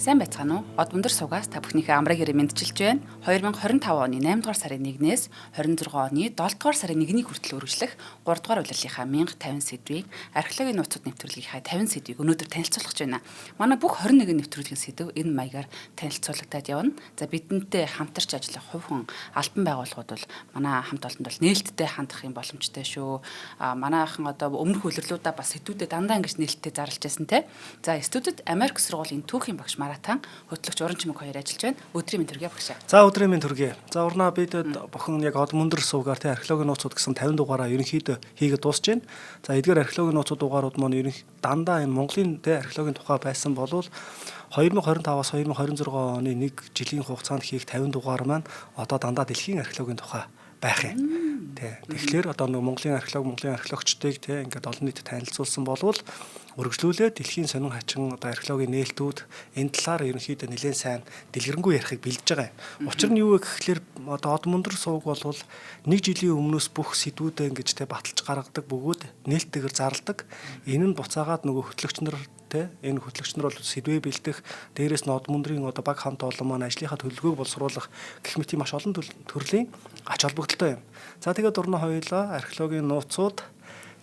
Сайн байцгаана уу? Од өндөр суугаас та бүхнийхээ амрыг ирээ мэндчилж байна. 2025 оны 8 дугаар сарын 1-ээс 26 оны 7 дугаар сарын 1-ний хүртэл үргэлжлэх 3 дугаар улирлынхаа 1050 сэдвийг археологийн нууцуд нэвтрүүлгийнхаа 50 сэдвийг өнөөдөр танилцуулах гэж байна. Манай бүх 21 нэвтрүүлгийн сэдв энэ маягаар танилцуулагдаад явна. За, бидэнтэй хамтарч ажиллах хувь хүн, албан байгууллагууд бол манай хамт олонд бол нээлттэй хандах юм боломжтой шүү. А манайхан одоо өмнөх улирлуудаа бас сэдвүүдэд дандаа ингэж нээлттэй зарлж байсан те. За, студид Америк сургуулийн түүхийн багш Маратан, хөтлөгч Уран Чимэг хоёр ажиллаж байна. Өдрийн мэнд төргий, багшаа. За, өдрийн мэнд төргий. За, урнаа бид бүхэн яг од мөндөр суугаар те археологийн нууцуд гэсэн 50 дугаараа ерөнхийдөө хийгээд дуусч байна. За, эдгээр археологийн нууцуд дугаарууд маань ерөнх дандаа энэ Монголын те археологийн тухай байсан болвол 2025-аас 2026 оны нэг жилийн хугацаанд хийх 50 дугаар маань одоо дандаа дэлхийн археологийн тухай байх юм. Тэ. Тэгэхээр одоо нэг Монголын археолог, Монголын археологчдыг те ингээд олон нийтэд танилцуулсан болвол өргөжлүүлээ дэлхийн сонин хачин одоо археологийн нээлтүүд энэ талаар ерөнхийдөө нэлээд сайн дэлгэрэнгүй ярихыг бэлдэж байгаа юм. Учир нь юу вэ гэхлээр одоо од мөндөр сууг болвол нэг жилийн өмнөөс бүх сэдвүүдээ ингэж те баталж гаргадаг бөгөөд нээлттэйгээр зарладаг. Энэ нь буцаагаад нөгөө хөтлөгч нар те энэ хөтлөгч нар бол сэдвээ бэлдэх, дээрээс нь од мөндрийн одоо баг хамт олон маань ажлынхаа төлөвлөгөөг боловсруулах гэх мэт маш олон төрлийн ач холбогдолтой юм. За, тэгээд дурна хоёулаа археологийн нууцуд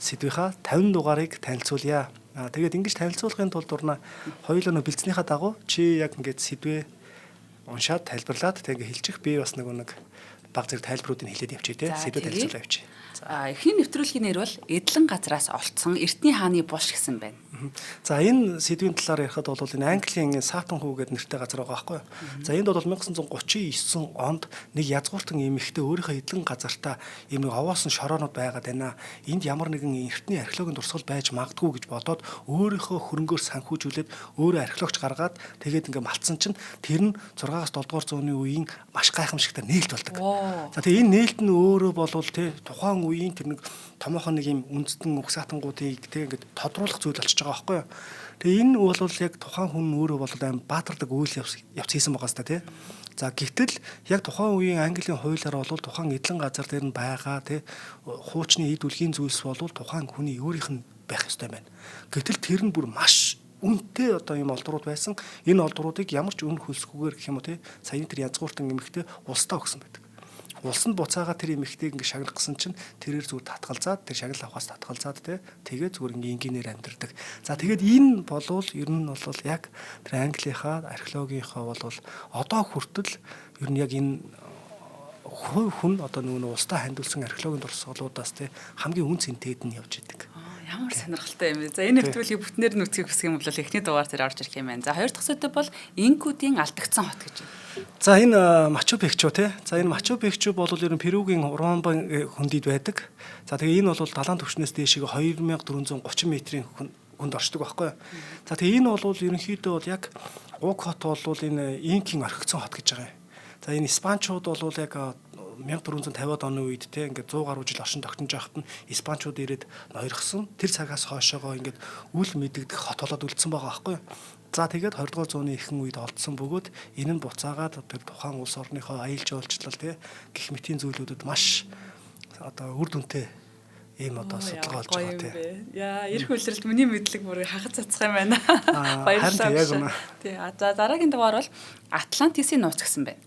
сэдвийнхаа 50 дугаарыг танилцуулъя. Аа, тэгээд ингэж танилцуулахын тулд дурна хоёулаа нөө бэлдснийхаа дагуу чи яг ингээд сэдвээ уншаад тайлбарлаад тэг ингээд хэлчих, би бас нэг баг зэрэг тайлбаруудыг хэлээд явчих те, сэдвээ танилцуулаа явчих. За, эхний нэвтрүүлгийн нэр бол "Эдлэн газраас олцсон Эртний хааны булш" гэсэн байна. За, энэ сэдвийн талаар ярихад бол энэ Английн Сатан хүү гэдэг нэртэй газар байгаа байхгүй юу. За, энд бол 1939 онд нэг язгууртан эмэгтэй өөрийнхөө эдлэн газартаа ийм нэг овоосон шороонууд байгаад байна. Энд ямар нэгэн эртний археологийн дурсгал байж магадгүй гэж бодоод өөрийнхөө хөрөнгөөр санхүүжүүлээд өөрөө археологч гаргаад тэгээд ингээ малтсан чинь тэр нь 6-аас 7 дугаар зууны үеийн маш гайхамшигтай нээлт болдог. За, тэгээ энэ нээлт нь өөрөө болвол те тухайн үеийн тэр нэг томоохон нэг юм үндэстэн угсаатангуудыг те ингээд тодруулах зүйл болчихж байгаа байхгүй юу. Тэгээ энэ бол яг тухайн хүн өөрөө бол аим баатардаг үйл явц хийсэн байгаа сте те. За, гэтэл яг тухайн үеийн Английн хуулиар бол тухайн эдлэн газар дээр нь байгаа те хуучны эд үлгийн зүйлс бол тухайн хүний өөрийнх нь байх ёстой байна. Гэтэл тэр нь бүр маш үнэтэй одоо юм олдрууд байсан. Энэ олдруудыг ямар ч үн хөлсгүйгээр гэх юм уу те саяны тэр язгууртан эмэгтэй улсдаа өгсөн байдаг. Улс нь буцаага тэр эмэгтэйг ингээ шагнах гэсэн чинь тэрээр зүгээр татгалзаад, тэр шагнал авахаас татгалзаад те тэгээ зүгээр ингээ энгийнээр амьдардаг. За, тэгээд энэ болвол ер нь бол яг тэр Английнхаа археологийнхаа болвол одоо хүртэл ер нь яг энэ хувь хүн одоо нөгөө улстай хандуулсан археологийн дурсгалуудаас те хамгийн үн цэнтэйд нь явж идэг. Ямар сонирхолтой юм бэ. За, энэ нэвтрүүлгийг бүтнээр нь үзхийг хүсэх юм бол эхний дугаар дээр орж ирэх юм байна. За, хоёр дахь сэдэв бол "Инкүүдийн алдагдсан хот" гэж байна. За, энэ Мачу Пикчу те. За, энэ Мачу Пикчу бол ер нь Перугийн Урумба хөндийд байдаг. За, тэгээ энэ бол далайн түвшнээс дээшээ 2430 метрийн хүнд оршдог байхгүй юу. За, тэгээ энэ бол ерөнхийдөө бол яг Уг хот бол энэ Инкийн орхигдсон хот гэж байгаа юм. За, энэ Испанчууд бол яг 1450-ад оны үед те ингээд 100 гаруй жил оршин тогтнож байхад нь испанчууд ирээд ноёрхсон. Тэр цагаас хойшоогоо ингээд үл мэдэгдэх хот болоод үлдсэн байгаа байхгүй юу. За, тэгээд 20 дугаар зууны ихэнх үед олдсон бөгөөд энэ нь буцаагаад тэр тухайн улс орныхоо аялал жуулчлал те гэх мэтийн зүйлүүдэд маш одоо үр дүнтэй ийм одоо судалгаа болж байгаа тий. Яа, эрх үлрэлт миний мэдлэг бүр хагас цацах юм байна. Баярлалаа. Яг үнэ. Тий. За, дараагийн дугаар бол "Атлантисын нууц" гэсэн байна.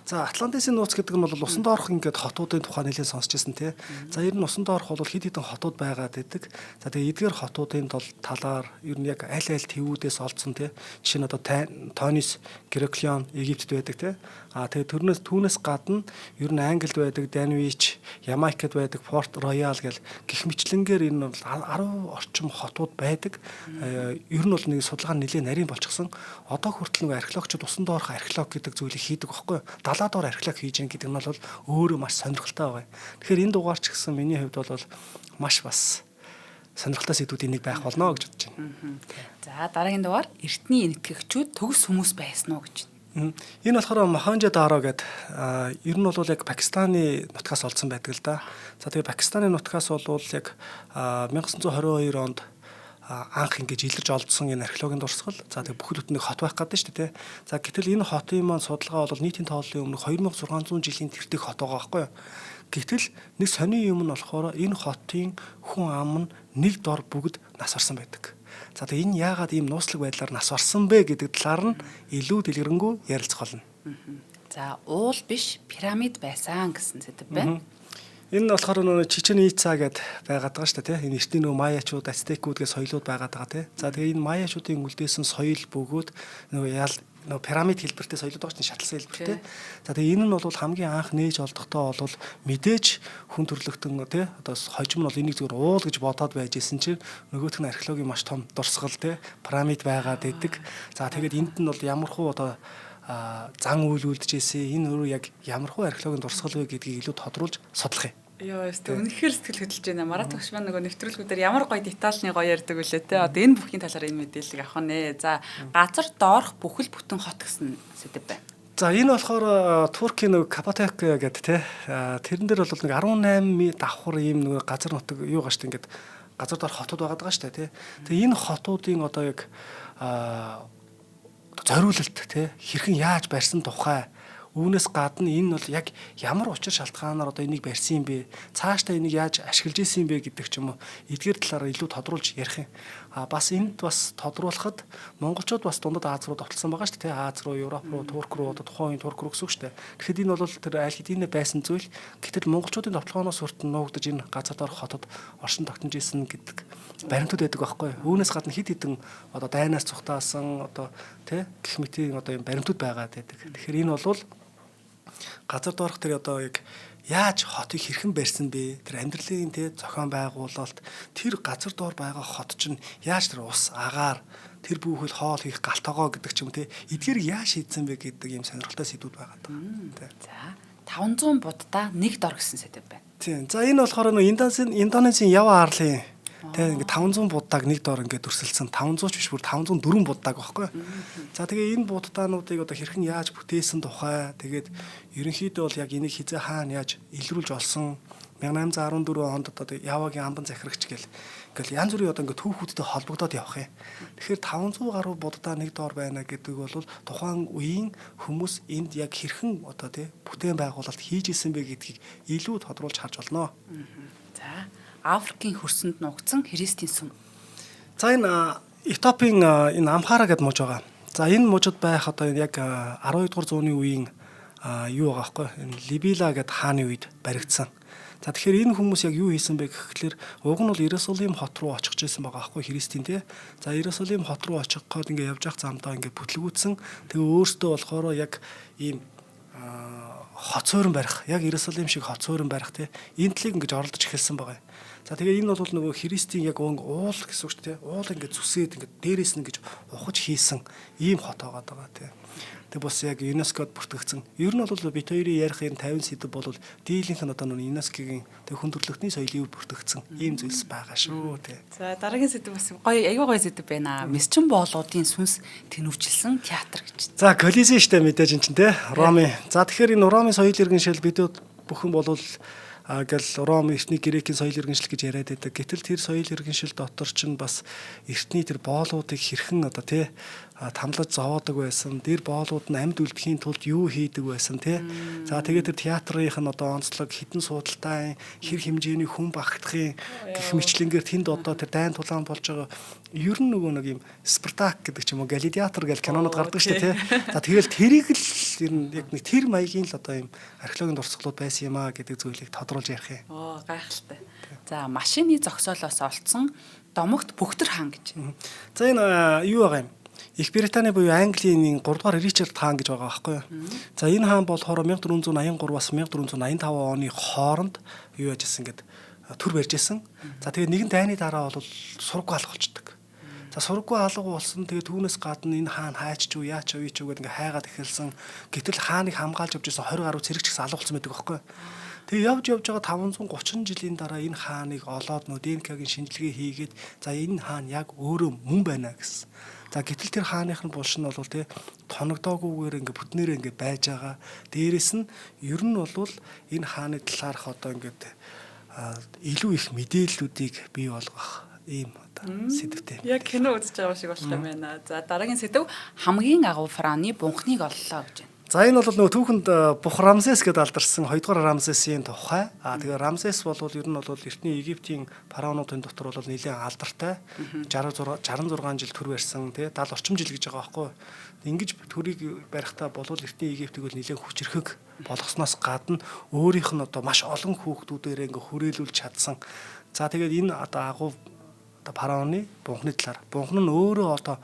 За, Атлантисын нууц гэдэг нь бол усан доорх ингээд хотуудын тухай нэлээд сонсч байсан тий. За, ер нь усан доорх бол хэд хэдэн хотууд байгаад байдаг. За, тэгээ эдгээр хотуудын талаар ер нь яг аль аль тэвүүдээс олдсон тий. Жишээ нь одоо Тонис, Гераклеон Египтэд байдаг тий. А тэгээ тэрнээс түүнээс гадна ер нь Англид байдаг Данвич, Ямайкад байдаг Порт Роял гэл гэх мэтлэнгээр энэ бол 10 орчим хотууд байдаг. Ер нь бол нэг судалгаа нэлээд нарийн болчихсон. Одоо хүртэл нэг археологчид усан доорх археолог гэдэг зүйлийг хийдэг байхгүй юу? Далаа доор археолог хийж гин гэдэг нь бол өөрөө маш сонирхолтой байгаа юм. Тэгэхээр энэ дугаар ч гэсэн миний хувьд бол маш бас сонирхолтой сэдвүүдийн нэг байх болно гэж бодож байна. За, дараагийн дугаар "Эртний энэтхэгчүүд төгс хүмүүс байсан уу" гэж. Энэ болохоор Мохенжо-Даро гэдэг ер нь бол яг Пакистаны нутгаас олдсон байдаг л да. За, тэгээ Пакистаны нутгаас бол яг 1922 онд анх ингэж илэрч олдсон энэ археологийн дурсгал. За, тэгээ бүхэл бүтэн нэг хот байх гэдэг шүү дээ, тэ. За, гэтэл энэ хотын маань судалгаа бол нийтийн тооллын өмнө 2600 жилийн тэртех хот байгаа байхгүй юу? Гэтэл нэг сони юм нь болохоор энэ хотын хүн ам нь нэг дор бүгд нас барсан байдаг. За тэгээ энэ яагаад ийм нууцлаг байдлаар нас барсан бэ гэдэг талаар нь илүү дэлгэрэнгүй ярилцах болно. За, уул биш пирамид байсан гэсэн сэдэв байна. Энэ болохоор нөгөө Чичен Ица гэд байгаад байгаа шүү дээ, тий. Энэ эртний нөгөө майячууд, ацтекүүд гэж соёлууд байгаад байгаа, тий. За тэгээ энэ майячуудын үлдээсэн соёл бөгөөд нөгөө ял нөгөө пирамид хэлбэртэй соёлууд байгаа чинь шатлсан хэлбэртэй. За тэгээ энэ нь бол хамгийн анх нээж олдохдоо бол мэдээж хүн төрлөختөн, тий, одоо хожим нь бол энийг зүгээр уул гэж бодоод байж исэн чинь нөгөөх нь археологийн маш том дурсгал, тий, пирамид байгаад байдаг. За тэгээд энд нь бол ямархуу одоо зан үйл үлдэжсэн, энэ өөрөө яг ямархуу археологийн дурсгал вэ гэдгийг илүү тодруулж судлах юм. Йоо, өстө үнэхээр сэтгэл хөдлөж байна. Марат багш маань нөгөө нэвтрүүлгүүдээр ямар гоё детальны гоё ярьдаг үлээ те. Одоо энэ бүхний талаар энэ мэдээллийг авах нэ. За, газар доорх бүхэл бүтэн хот гэсэн сэдэв байна. За, энэ болохоор Туркийн нөгөө Каппадокия гэдэг те. Тэрэн дээр бол нэг 18 давхар ийм нөгөө газар нутаг юу гаш ингээд газар доорх хотууд байгаа даа штэ те. Тэгээ энэ хотуудын одоо яг зориулалт те хэрхэн яаж барьсан тухай, үүнээс гадна энэ бол яг ямар учир шалтгаанаар одоо энийг барьсан юм бэ? Цаашдаа энийг яаж ашиглаж исэн юм бэ гэдэг ч юм уу. Эдгээр талаараа илүү тодруулж ярих юм. А бас энд бас тодруулахад монголчууд бас дундад Аз руу довтлсон байгаа шүү дээ. Аз руу, Европ руу, Турк руу, одоо тухайн үеийн Турк руу гэсэн үг шүү дээ. Тэгэхэд энэ бол тэр аль хэдийнэ байсан зүйл. Гэтэл монголчуудын довтлогооноос хүртэн нуугдаж энэ газар доорх хотод оршин тогтнож исэн гэдэг баримтууд байдаг байхгүй юу? Үүнээс гадна хэд хэдэн одоо дайнаас цухтаасан одоо тий гэх мэтийн одоо юм баримтууд байгаад байдаг. Тэгэхээр энэ бол газар доорх тэр одоо яг яаж хотыг хэрхэн барьсан бэ? Тэр амьдралын тий зохион байгуулалт, тэр газар доор байгаа хот чинь яаж тэр ус агаар тэр бүхэл хоол хийх галтогоо гэдэг ч юм тий эдгээрийг яаж шийдсэн бэ гэдэг ийм сонирхолтой сэдвүүд байгаа даа. За, 500 буддаа нэг дор гэсэн сэдэв байна. Тийм. За, энэ болохоор нөө Индонезийн Ява арлын тэг ингээд 500 буддааг нэг дор ингээд өрсөлдсөн. 500 ч биш, бүр 504 буддааг байхгүй. За тэгээ энэ буддаануудыг одоо хэрхэн яаж бүтээсэн тухай, тэгээд ерөнхийдөө бол яг энийг хизээ хаана яаж илрүүлж олсон, 1814 онд одоо Явагийн амбан захирагч гэл ингээл янз бүрийн одоо ингээд түүхүүдтэй холбогдоод явах юм. Тэгэхээр 500 гаруй буддаа нэг дор байна гэдэг бол тухайн үеийн хүмүүс энд яг хэрхэн одоо тий бүтээн байгуулалт хийж исэн бэ гэдгийг илүү тодруулж харж болно. За, Африкийн хөрсөнд нуугдсан Христийн сүм. За, энэ Этиопийн энэ Амхара гэдэг мужи байгаа. За, энэ мужид байх одоо яг 12 дугаар зууны үеийн юу байгаа байхгүй энэ Либила гэдэг хааны үед баригдсан. За, тэгэхээр энэ хүмүүс яг юу хийсэн бэ гэхлээр уг нь бол Иерусалим хот руу очих гэсэн байгаа байхгүй Христийн тий. За, Иерусалим хот руу очих гээд ингээ явж явах замдаа ингээ бүтлгүүцсэн. Тэгээ өөртөө болохоор яг ийм хот суурин барих, яг Иерусалим шиг хот суурин барих тий. Энэ талыг ингэж оролдож эхэлсэн байгаа юм. За, тэгээ энэ бол нөгөө Христийн яг уул гэсэн үг шүү дээ. Уул ингээд зүсээд ингээд дээрээс нь ингэж ухаж хийсэн ийм хот байгаа даа тий. Тэг бас яг ЮНЕСКОд бүртгэгдсэн. Ер нь бол бит хоёрын ярих энэ 50 сэдэв бол дийлэнх нь одоо нөгөө ЮНЕСКОгийн тэг хүн төрөлхтний соёлын үр бүртгэгдсэн ийм зүйлс байгаа шүү тий. За, дараагийн сэдэв бас гоё, аюу гоё сэдэв байна. Месчин боолуудын сүнс тэнүүвчилсэн театр гэж. За, Колизей штэ мэдээж эн чинь тий. Ромын. За, тэгэхээр энэ Ромын соёл иргэншил бид бүхэн болвол гэл Ром эртний Грекийн соёл иргэншил гэж яриад байдаг. Гэтэл тэр соёл иргэншил дотор чинь бас эртний тэр боолуудыг хэрхэн одоо тий тамлаж зовоодог байсан. Тэр боолууд нь амьд үлдэхийн тулд юу хийдэг байсан тий. За, тэгээд тэр театрынх нь одоо онцлог хідэн суудалтай хэр хэмжээний хүн багтахын гэх мэтлэнгээр тэнд одоо тэр дайн тулаан болж байгаа. Ер нь нөгөө нэг юм Спартак гэдэг ч юм уу, Гладиатор гэл кинонод гардаг шүү дээ тий. За, тэгэл тэрийг л ер нь яг нэг тэр маягийн л одоо юм археологийн дурсгалууд байсан юм а гэдэг зүйлийг тодруулж ярих юм. Оо, гайхалтай. За, машины зогсоолоос олдсон домогт бөхтөр хаан гэж. За, энэ юу байгаа юм? Их Британи буюу Английн 3 дугаар Ричард хаан гэж байгаа байхгүй юу. За, энэ хаан болохоор 1483-аас 1485 оны хооронд юу яжсэн гэд төр барьж исэн. За, тэгээ нэгэн дайны дараа бол сургуу алга болчдөг. За, сургуу алга болсон. Тэгээ түүнээс гадна энэ хаан хайч ч юу яач юу ч гэдэг ингээ хайгаад эхэлсэн. Гэтэл хааныг хамгаалж явж исэн 20 гаруй цэрэгч гэсэн алга болсон байдаг байхгүй юу. Тэгээ явж явж байгаа 530 жилийн дараа энэ хааныг олоод нөө ДНК-гийн шинжилгээ хийгээд, за, энэ хаан яг өөрөө мөн байна гэсэн. За, гэтэл тэр хааных нь булш нь бол тий тоногдоогүйгээр ингээ бүтнээрээ ингээ байж байгаа. Дээрээс нь ер нь бол энэ хааны талаарх одоо ингээд илүү их мэдээллүүдийг бий болгох ийм одоо сэдвтэй. Яг кино үзэж байгаа шиг болох юм байна. За, дараагийн сэдв хамгийн агуу франы бунхныг оллоо гэж байна. За, энэ бол нөгөө түүхэнд Бух Рамзес гэдээ алдарсан 2 дугаар Рамзесийн тухай. А тэгээ Рамзес бол ер нь бол эртний Египтийн фараонуудын дотор бол нэлээд алдартай. 66 66 жил төр барьсан, тий, 70 орчим жил гэж байгаа байхгүй. Ингэж төрийг барихтаа болвол эртний Египтийг бол нэлээд хүчрхэг болгосноос гадна өөрийнх нь одоо маш олон хүүхдүүдээрээ ингээ хүрээлүүлж чадсан. За, тэгээд энэ одоо агуу одоо фараоны бунхны талаар. Бунхан нь өөрөө одоо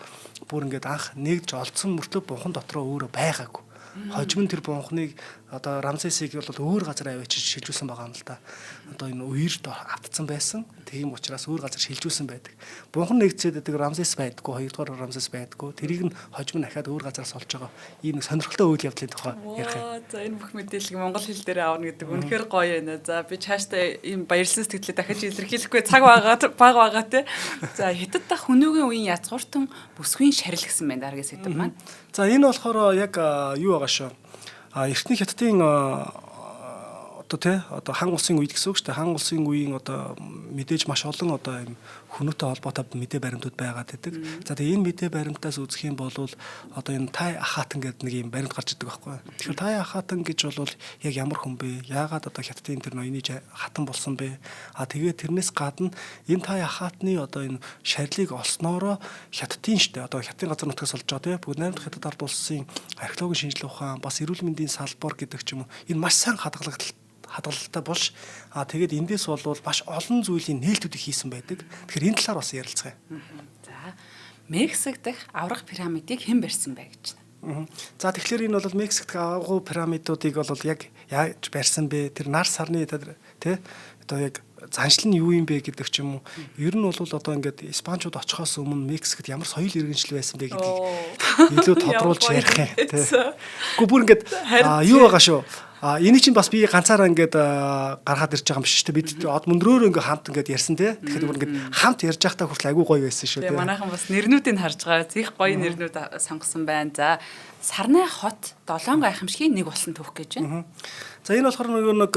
бүр ингээд анх нэгдж олдсон мөртлөө бунхан дотроо өөрөө байгаагүй. Хожим нь тэр бунхныг, одоо Рамзесийг бол өөр газар авчиж шилжүүлсэн байгаа юм л да. Одоо энэ үерт автцсан байсан. Тийм учраас өөр газар шилжүүлсэн байдаг. Бунхан нэгдсээд байдаг, Рамзес байдаггүй, хоёрдугаар Рамзес байдаггүй. Тэрийг нь хожим нь дахиад өөр газараас олж байгаа. Ийм нэг сонирхолтой үйл явдлын тухай ярих юм. За, энэ бүх мэдээллийг монгол хэл дээр аавна гэдэг үнэхээр гоё байна. За, би цаашдаа ийм баярлсан сэтгэлээ дахиж илэрхийлэхгүй цаг байгаа, баг байгаа те. За, Хятад дахь хүнүүгийн үеийн язгууртан бүсгүйн шарил гэсэн байна дараагийн сэдэв маань. За, энэ болохоор яг юу байгаа шүү. А эртний Хятадын одоо, тий, одоо хан улсын үед гэсэн үг шүү дээ. Хан улсын үеийн одоо мэдээж маш олон одоо юм хүмүүтэй холбоотой мэдээ баримтууд байгаад байдаг. За, тэгээ энэ мэдээ баримтаас үзэх юм бол одоо энэ Тай Ахатан гэдэг нэг юм баримт гарч идэг байхгүй. Тэгэхээр Тай Ахатан гэж бол яг ямар хүн бэ? Яагаад одоо Хятадын тэр ноёны хатан болсон бэ? А тэгээ тэрнээс гадна энэ Тай Ахатны одоо энэ шарилыг олсноороо Хятадын штэ одоо Хятадын газар нутгаас олж байгаа, тий, бүгд найрамдах Хятад ард улсын археологийн шинжилгээ ухаан, бас эрүүл мэндийн салбар гэдэг ч юм уу, энэ маш сайн хадгалалтай болж, а тэгээд эндээс бол маш олон зүйлийн нээлтүүдийг хийсэн байдаг. Тэгэхээр энэ талаар бас ярилцгаа. За, Мексик дахь аврах пирамидыг хэн барьсан бэ гэж байна. За, тэгэхээр энэ бол Мексик дахь аврах пирамидуудыг бол яг яаж барьсан бэ? Тэр нар сарны тий, одоо яг заншил нь юу юм бэ гэдэг ч юм уу. Ер нь бол одоо ингээд Испанчууд очихоос өмнө Мексикт ямар соёл иргэншил байсан бэ гэдгийг илүү тодруулж ярих юм, тий. Гэхдээ бүр ингээд юу байгаа шүү. А энийг чинь бас би ганцаараа ингээд гаргаад ирж байгаа юм биш шүү дээ. Бид од мөндрөөр ингээд хамт ингээд ярьсан, тий. Тэгэхээр бүр ингээд хамт ярьж байхдаа хүртэл айгүй гоё байсан шүү, тий. Манайхан бас нэрнүүдийг харж байгаа. Зих гоё нэрнүүд сонгосон байна. За, Сарнай хот долоон гайхамшигын нэг болсон түүх гэж байна. За, энэ болохоор нөгөө нэг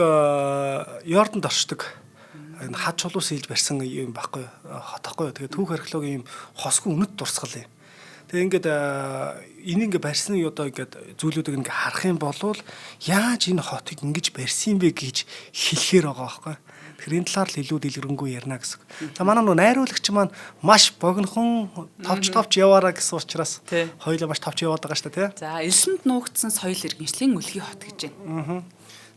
Йорданд оршдог энэ хад чулуу сэлж барьсан юм байхгүй хот байхгүй. Тэгээ түүх археологийн юм хосгүй үнэт дурсгал юм. Тэгээ ингээд энэ ингээ барьсан одоо ингээд зүйлүүдийг ингээ харах юм бол яаж энэ хотыг ингэж барьсан юм бэ гэж хэлэхээр байгаа байхгүй. Тэгэхээр энэ талаар л илүү дэлгэрэнгүй ярина гэсэн. За, манай нөө найруулагч маань маш богинохон товч товч яваараа гэсэн учраас хоёулаа маш товч яваад байгаа шүү дээ, тий. За, элсэнд нуугдсан соёл иргэншлийн өлгий хот гэж байна.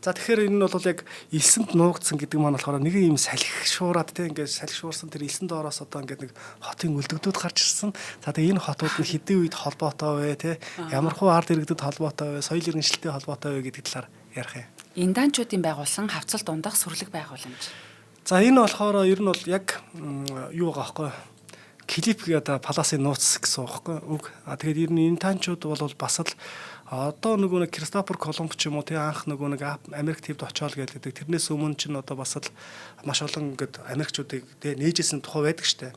За, тэгэхээр энэ нь бол яг элсэнд нуугдсан гэдэг маань болохоор нэг юм салхи шуураад, те, ингээд салхи шуурсан тэр элсэн доороос одоо ингээд нэг хотын үлдэгдүүд гарч ирсэн. За, тэгээ энэ хотууд нь хэдийн үед холбоотой вэ, те, ямар хуу ард иргэдэд холбоотой вэ, соёл иргэншилтэй холбоотой вэ гэдэг талаар ярих юм. Инданчуудын байгуулсан хавцал дундах сүрлэг байгууламж. За, энэ болохоор ер нь бол яг юу байгаа байхгүй, клип гэдэг паласын нууц гэсэн үг байхгүй үг. А тэгээд ер нь энэ танчууд бол бас л одоо нөгөө нэг Кристофер Колумб ч юм уу, тий, анх нөгөө нэг Америк твд очоол гэдэг. Тэрнээс өмнө чинь одоо бас л маш олон ингээд Америкчуудыг, тий, нээжсэн тухай байдаг штэ.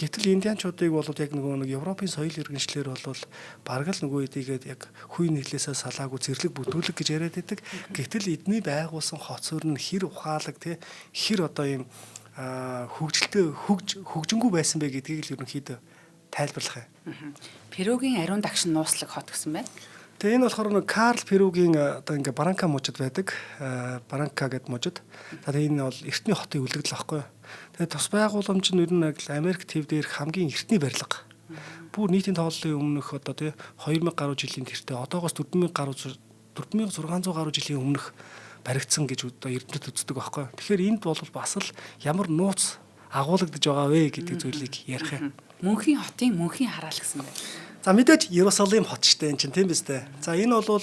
Гэтэл индианчуудыг бол яг нөгөө нэг Европын соёл иргэншлэр бол бараг л нөгөө эдийгээд яг хүй нийлээсээ салаагүй зэрлэг бүтүүлэг гэж яриад байдаг. Гэтэл эдний байгуулсан хот суурь нь хэр ухаалаг, тий, хэр одоо юм хөгжилтэй хөгжингүү байсан бэ гэдгийг л ерөнхийдөө тайлбарлах юм. Перугийн ариун дагшин нууцлаг хот гэсэн байна. Тэгээ энэ болохоор нэг Карл Перугийн одоо ингээ Баранка мужид байдаг. Баранка гэдэг мужид. Тэгээ энэ бол эртний хотын үлдэгдэл байхгүй юу. Тэгээ тус байгууламж нь ер нь яг Америк төв дээрх хамгийн эртний барилга. Бүр нийтийн тооллын өмнөх одоо, тий, 2000 гаруй жилийн тэртээ, одоогоос 4000 гаруй, 4600 гаруй жилийн өмнөх баригдсан гэж одоо эрдэмтэд үздэг байхгүй. Тэгэхээр энд бол бас л ямар нууц агуулгадж байгаа вэ гэдэг зүйлийг ярих юм. Мөнхийн хотын мөнхийн хараал гэсэн байна. За, мэдээж Иерусалим хот штэ энэ чинь, тийм биз дээ. За, энэ бол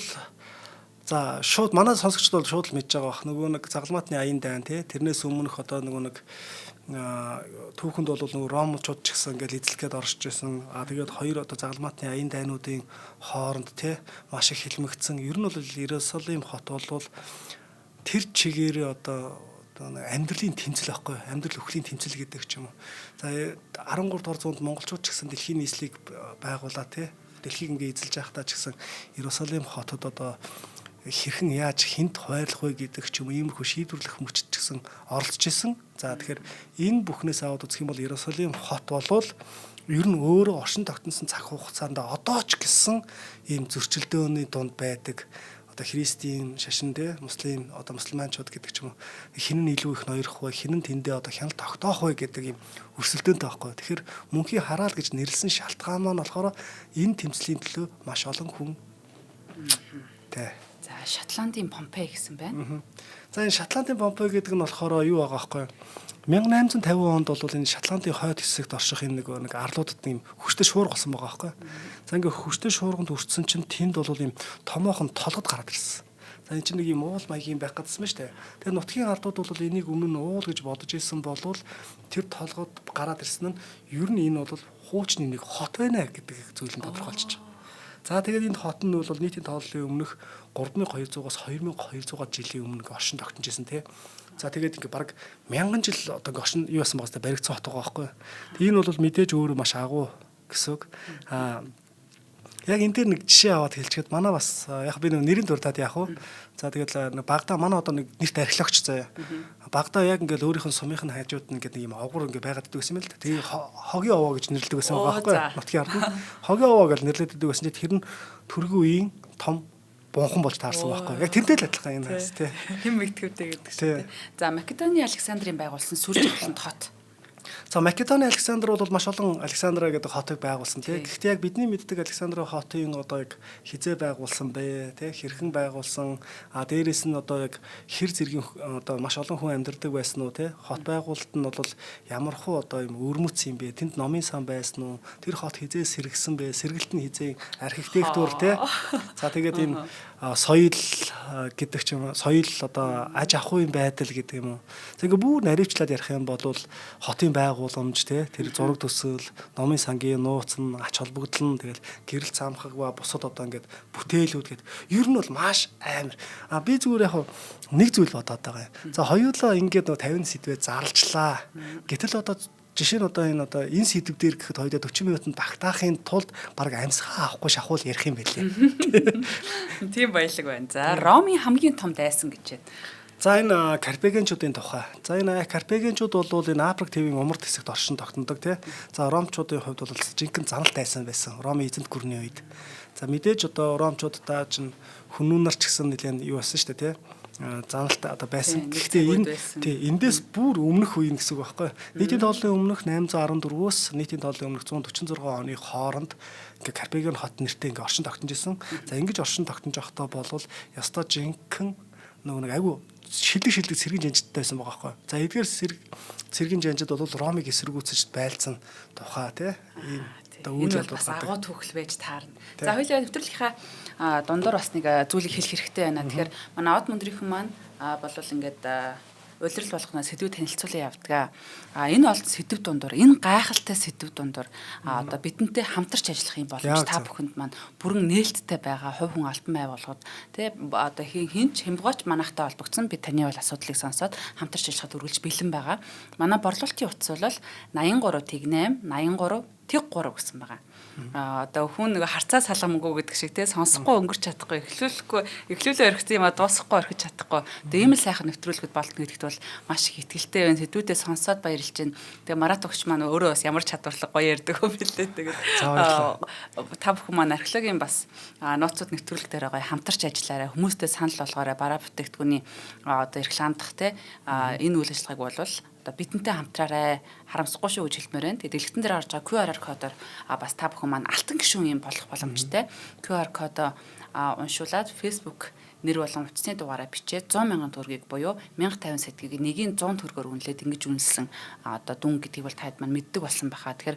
за шууд манай сонсогчдод бол шууд л мэдж байгаа бах. Нөгөө нэг загалмаатны аян дайн, тий, тэрнээс өмнөх одоо нөгөө нэг түүхэнд бол нөгөө ромчууд ч гэсэн ингээл эзлэх гээд оршиж байсан. А тэгээд хоёр одоо загалмаатны аян дайнуудын хооронд, тий, маш их хилмигдсэн. Ер нь бол Иерусалим хот бол тэр чигээрээ одоо амьдралын тэмцэл байхгүй, амьдрал үхлийн тэмцэл гэдэг ч юм уу. За, 13 дугаар зуунд монголчууд ч гэсэн дэлхийн нийслэлийг байгуулаа, тий. Дэлхийг ингээ эзэлж байхдаа ч гэсэн Иерусалим хотод одоо хэрхэн яаж хинт хуваарлах вэ гэдэг ч юм уу, иймэрхүү шийдвэрлэх мөчд ч гэсэн оролцож исэн. За, тэгэхээр энэ бүхнээс аваад үзэх юм бол Иерусалим хот болвол Ер нь өөрөө оршин тогтносон цаг хугацаанд одоо ч гэсэн ийм зөрчилдөөний дунд байдаг. Одоо христийн шашин те, муслим одоо мусульманчууд гэдэг ч юм уу, хин нь илүү их ноёрох вэ, хин нь тэндээ одоо хяналт тогтоох вэ гэдэг ийм өрсөлдөөнтэй байхгүй. Тэгэхээр мөнхийн хараал гэж нэрлсэн шалтгаан маань болохоор энэ тэмцлийн төлөө маш олон хүн тэ. За, Шотландын Помпей гэсэн байна. За, энэ Шотландын Помпей гэдэг нь болохоор юу байгаа байхгүй юу? 1850 онд бол энэ Шотландын хойд хэсэгт орших энэ нэг арлуудад ийм хүчтэй шуурга болсон байгаа байхгүй юу? За, ингээ хүчтэй шуурганд өртсөн чинь тэнд бол ийм томоохон толгод гараад ирсэн. За, энэ чинь нэг ийм уул маягийн байх гэдсэн ба штэ. Тэгээ нутгийн ардууд бол энийг өмнө нь уул гэж бодож исэн болвол тэр толгод гараад ирсэн нь ер нь энэ бол хуучны нэг хот байна гэдэг зүйл нь тодорхойлчих. За, тэгээд энэ хот нь бол нийтийн тооллын өмнөх 3200-аас 2200 жилийн өмнө ингээ оршин тогтнож исэн тий. За, тэгээд ингээ баг мянган жил одоо ингээ оршин юу яасан байгаа баригдсан хот байгаа байхгүй. Тэгээд энэ бол мэдээж өөрөө маш агуу гэсэн үг. Аа, яг энэ дээр нэг жишээ аваад хэлчихэд манай бас яг би нэг нэрийн дурдаад яах вэ? За, тэгээд нэг багада манай одоо нэг нэрт археологч заяа. Багада яг ингээл өөрийнх нь сумынх нь хажууд нь ингээд нэг юм овгор ингээд байгаад идэг гэсэн юм л да. Тэгээ хогийн овоо гэж нэрлэдэг байсан байгаа байхгүй нутгийн ард нь. Хогийн овоо гэж нэрлэдэг байсан чинь тэр нь төргийн үеийн том бунхан болж таарсан байхгүй. Яг тэрнтэй л адилхан юм байна тий. Хэм мэдгэвтэй гэдэг шиг тий. За, Македоны Александрын байгуулсан сүр жавхлант хот. За, Македоны Александр бол маш олон Александра гэдэг хотыг байгуулсан тий. Гэхдээ яг бидний мэддэг Александра хотын одоо яг хизээ байгуулсан бэ тий, хэрхэн байгуулсан, а дээрэс нь одоо яг хэр зэргийн одоо маш олон хүн амьдардаг байсан уу тий, хот байгуулалт нь бол ямар хуу одоо юм өвөрмөц юм бэ, тэнд номын сан байсан уу, тэр хот хизээ сэргсэн бэ, сэргэлт нь хизээ архитектур тий. За, тэгээд энэ соёл гэдэг ч юм уу, соёл одоо аж ахуйн байдал гэдэг юм уу. За, ингээ бүр наривчлаад ярих юм бол хотын байгууламж тий, тэр зураг төсөл, номын сангийн нууц нь, ач холбогдол нь, тэгэл гэрэл цамхаг ба бусад одоо ингээд бүтээлүүд гээд ер нь бол маш амар. А би зүгээр яг нэг зүйл бодоод байгаа юм. За, хоёулаа ингээд нөгөө 50 сэдвээ зарлжлаа. Гэтэл одоо жишээ нь одоо энэ одоо энэ сэдв дээр гэхэд хоёулаа 40 минутанд багтаахын тулд баг амьсгаа авахгүй шахуул ярих юм байлээ. Тийм баялаг байна. За, Ромын хамгийн том дайсан гэж байна. За, энэ Карпегенчуудын тухай. За, энэ Карпегенчууд бол энэ Африк тивийн умард хэсэгт оршин тогтнодог тий. За, Ромчуудын хувьд бол жинхэнэ заналт дайсан байсан. Ромын эзэнт гүрний үед. За, мэдээж одоо Ромчуудаа чинь хүмүүнэр ч гэсэн нэлээд юу болсон шүү дээ тий. Заналт одоо байсан. Гэхдээ энэ тий эндээс бүр өмнөх үе гэсэн үг байхгүй. Нийтийн тооллын өмнөх 814-өөс нийтийн тооллын өмнөх 146 оны хооронд ингээ Карпеген хот нэртэй ингээ оршин тогтнож исэн. За, ингэж оршин тогтнож байхдаа болвол ёстой жинхэнэ нөгөө нэг айгу шилдэг цэргийн жанжидтай байсан байгаа байхгүй. За, эдгээр цэргийн жанжид бол Ромыг эсэргүүцэж байлцсан тухай тий. Ийм одоо үйл явдал бас агуу түүхэл байж таарна. За, хоёулаа нэвтрүүлгийнхаа дундуур бас нэг зүйлийг хэлэх хэрэгтэй байна. Тэгэхээр манай од мөндрийнхэн маань болвол ингээд улирал болгоно сэдвүүд танилцуулан явдаг. А энэ бол сэдв дундуур, энэ гайхалтай сэдв дундуур одоо бидэнтэй хамтарч ажиллах юм боломж та бүхэнд маань бүрэн нээлттэй байгаа. Хувь хүн, албан байгууллагууд тий, одоо хин ч хямгооч манайхтай холбогдсон би таны бол асуудлыг сонсоод хамтарч ажиллахад үргэлж бэлэн байгаа. Манай борлуулалтын утас бол 83 тэгнэм 83 тэг 3 гэсэн байгаа. А одоо хүн нэг харцаа салгамгүй гэдэг шиг те, сонсохгүй өнгөрч чадахгүй, эхлүүлэхгүй эхлүүлээ орхисон юм а дуусахгүй орхиж чадахгүй. Тэгээ ийм л сайхан нэвтрүүлгэд болтно гэдэгт бол маш их итгэлтэй байна. Сэдвүүдээ сонсоод баярлж байна. Тэгээ Марат өгч маань өөрөө бас ямар чадварлаг гоё ярьдаг юм бэлээ. Тэгээд та бүхэн маань археологийн бас нууцуд нэвтрүүлэг дээр гоё хамтарч ажиллаарай. Хүмүүстэй санал болгоорой. Бараа бүтээгдэхүүний одоо рекламдах те, энэ үйл ажиллагааг бол одоо бидэнтэй хамтраарай, харамсахгүй шүү гэж хэлмээр байна. Тэгээд дэлгэцэн дээр орж байгаа QR кодоор бас та бүхэн маань алтан гишүүн юм болох боломжтой. QR кодоо уншуулад Facebook нэр болон утасны дугаараа бичээд 100 мянган төгрөгийг буюу 1050 сэдгийг нэгийн 100 төгрөгөөр үнэлээд ингэж үнэлсэн одоо дүн гэдгийг бол таад маань мэддэг болсон байхаа. Тэгэхээр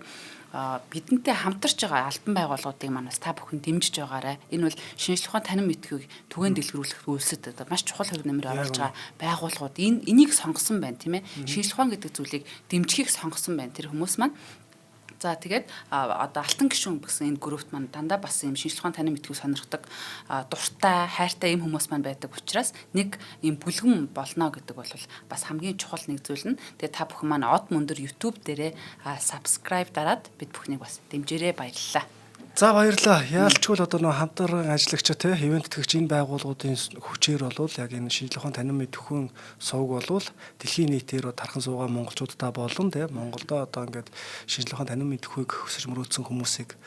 бидэнтэй хамтарч байгаа албан байгууллагуудыг маань бас та бүхэн дэмжиж байгаарай. Энэ бол шинжлэх ухаан танин мэдхүйг түгээн дэлгэрүүлэх үйлсэд одоо маш чухал хөв нэмэр оруулж байгаа байгууллагууд энийг сонгосон байна, тийм ээ. Шинжлэх ухаан гэдэг зүйлийг дэмжихийг сонгосон байна тэр хүмүүс маань. За, тэгээд одоо алтан гишүүн гэсэн энэ группт маань дандаа бас юм шинжлэх ухаан танин мэдхүйг сонирхдаг, дуртай, хайртай юм хүмүүс маань байдаг учраас нэг юм бүлгэн болно гэдэг бол бас хамгийн чухал нэг зүйл нь. Тэгээд та бүхэн маань од мөндөр YouTube дээрээ subscribe дараад бид бүхнийг бас дэмжээрэй. Баярлалаа. За, баярлалаа. Яалчгүй л одоо нөө хамтран ажиллагч те ивент тэтгэгч энэ байгууллагуудын хүчээр болвол яг энэ шинжлэх ухаан танин мэдэхүйн сувг болвол дэлхийн нийтээр тархан суугаа монголчуудаа болон те Монголдо одоо ингээд шинжлэх ухаан танин мэдэхүйг өсөж мөрөөдсөн хүмүүсийг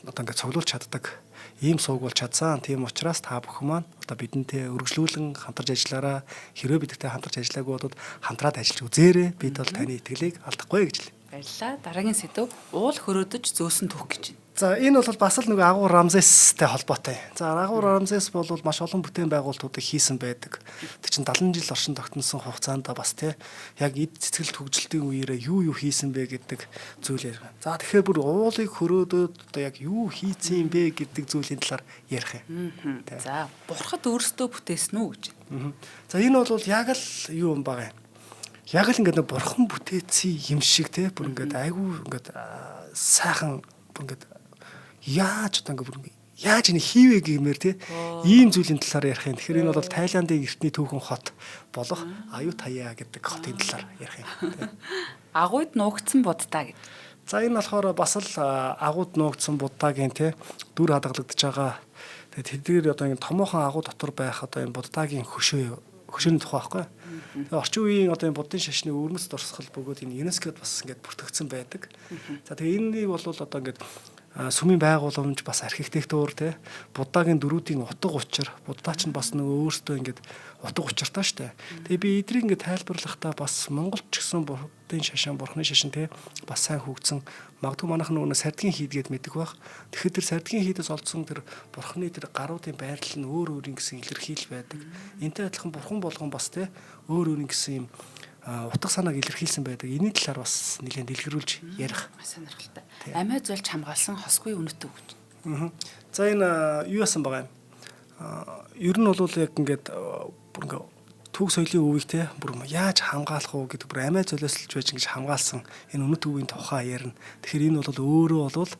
одоо ингээд цуглуулж чаддаг ийм сувг бол чадсан. Тийм учраас та бүхэн маань одоо бидэнтэй өргөжлүүлэн хамтарч ажиллаараа. Хэрвээ бидэнтэй хамтарч ажиллаагүй бол хамтраад ажиллаж үзээрэй. Бид бол таны итгэлийг алдахгүй гэж хэлье. Баярлалаа. Дараагийн сэдэв уул хөрөөдөж зөөсөн түүх гэж байна. За, энэ бол бас л нөгөө агуу Рамзестэй холбоотой. За, агуу Рамзес бол маш олон бүтээн байгуулалтуудыг хийсэн байдаг. Тэг чин 70 жил оршин тогтносон хугацаанд бас те яг эд цэцгэлт хөгжилтийн үеэрээ юу юу хийсэн бэ гэдэг зүйл ярих. За, тэгэхээр бүр уулыг хөрөөдөөд одоо яг юу хийсэн юм бэ гэдэг зүйлийн талаар ярих юм. За, бурхад өөрсдөө бүтээсэн үү гэж. За, энэ бол яг л юу юм байгаа юм. Яг л ингээд бурхан бүтээсэн юм шиг те бүр ингээд айгүй ингээд сайхан бүр ингээд яаж одоо ингээд бүр яаж энэ хийвэ гэмээр те ийм зүйлийн талаар ярих юм. Тэгэхээр энэ бол Тайландын эртний түүхэн хот болох Аюутая гэдэг хотын талаар ярих юм. Агуйд нуугдсан буддаа гэж. За, энэ болохоор бас л агууд нуугдсан буддагийн те дүр хадгалагдаж байгаа. Тэгээд тэдгээр одоо ингэ томоохон агуу дотор байх одоо энэ буддагийн хөшөөний тухай байхгүй. Тэгээ орчин үеийн одоо энэ буддын шашны өвөрмөц дурсгал бөгөөд энэ ЮНЕСКОд бас ингээд бүртгэгдсэн байдаг. За, тэгээ энэнийг бол одоо ингээд сүмийн байгууламж, бас архитектур те буддагийн дөрүүдийн утга учир, буддаа ч бас нөгөө өөртөө ингээд утга учиртай штэ. Тэгээ би эдрийг ингээд тайлбарлахдаа бас Монголд ч гэсэн буддын шашин, бурхны шашин те бас сайн хөгжсөн. Магадгүй манайх нөгөө сардгийн хийд гээд мэддэг байх. Тэгэхээр тэр сардгийн хийдээс олдсон тэр бурхны тэр гаруудын байрлал нь өөр өөрийн гэсэн илэрхийлэл байдаг. Энтэй адилхан бурхан болгон бас те өөр өөрийн гэсэн юм утга санааг илэрхийлсэн байдаг. Энийн талаар бас нэлээд дэлгэрүүлж ярих. Маш сонирхолтой. Амиа зольж хамгаалсан хосгүй үнэт үг гэж. За, энэ юу яасан байгаа юм? Ер нь бол яг ингээд бүр ингээд түүх соёлын өвийг те бүр яаж хамгаалах уу гэдэг бүр амиа золиослж байж ингэж хамгаалсан энэ үнэт өвийн тухай ярина. Тэгэхээр энэ бол өөрөө бол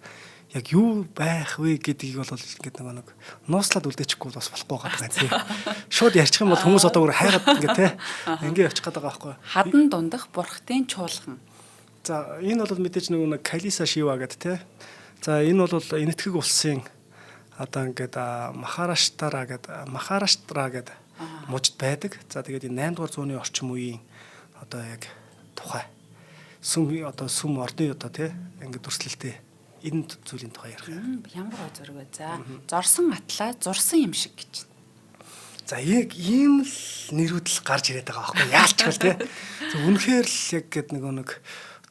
яг юу байх вэ гэдгийг бол ингээд нэг нууцлаад үлдээчихгүй бас болохгүй байгаа юм тий. Шууд ярьчих юм бол хүмүүс одоо бүр хайгаад ингээд те ингээд явчих гээд байгаа байхгүй. Хадан дундах бурхтын чуулган. За, энэ бол мэдээж нөгөө нэг Калиса Шива гэдэг те. За, энэ бол Энэтхэг улсын одоо ингээд Махараштара гэдэг Махараштра гэдэг мужид байдаг. За, тэгээд энэ 8 дугаар зууны орчим үеийн одоо яг тухай сүм одоо сүм ордын одоо те ингээд дүрслэлтэй энэ зүйлийн тухай ярих юм. Ямар гой зураг вэ? За, зорсон атлаа зурсан юм шиг гэж. За, яг ийм л нэрүүд л гарч ирээд байгаа байхгүй яалчгүй те. Үнэхээр л яг гээд нөгөө нэг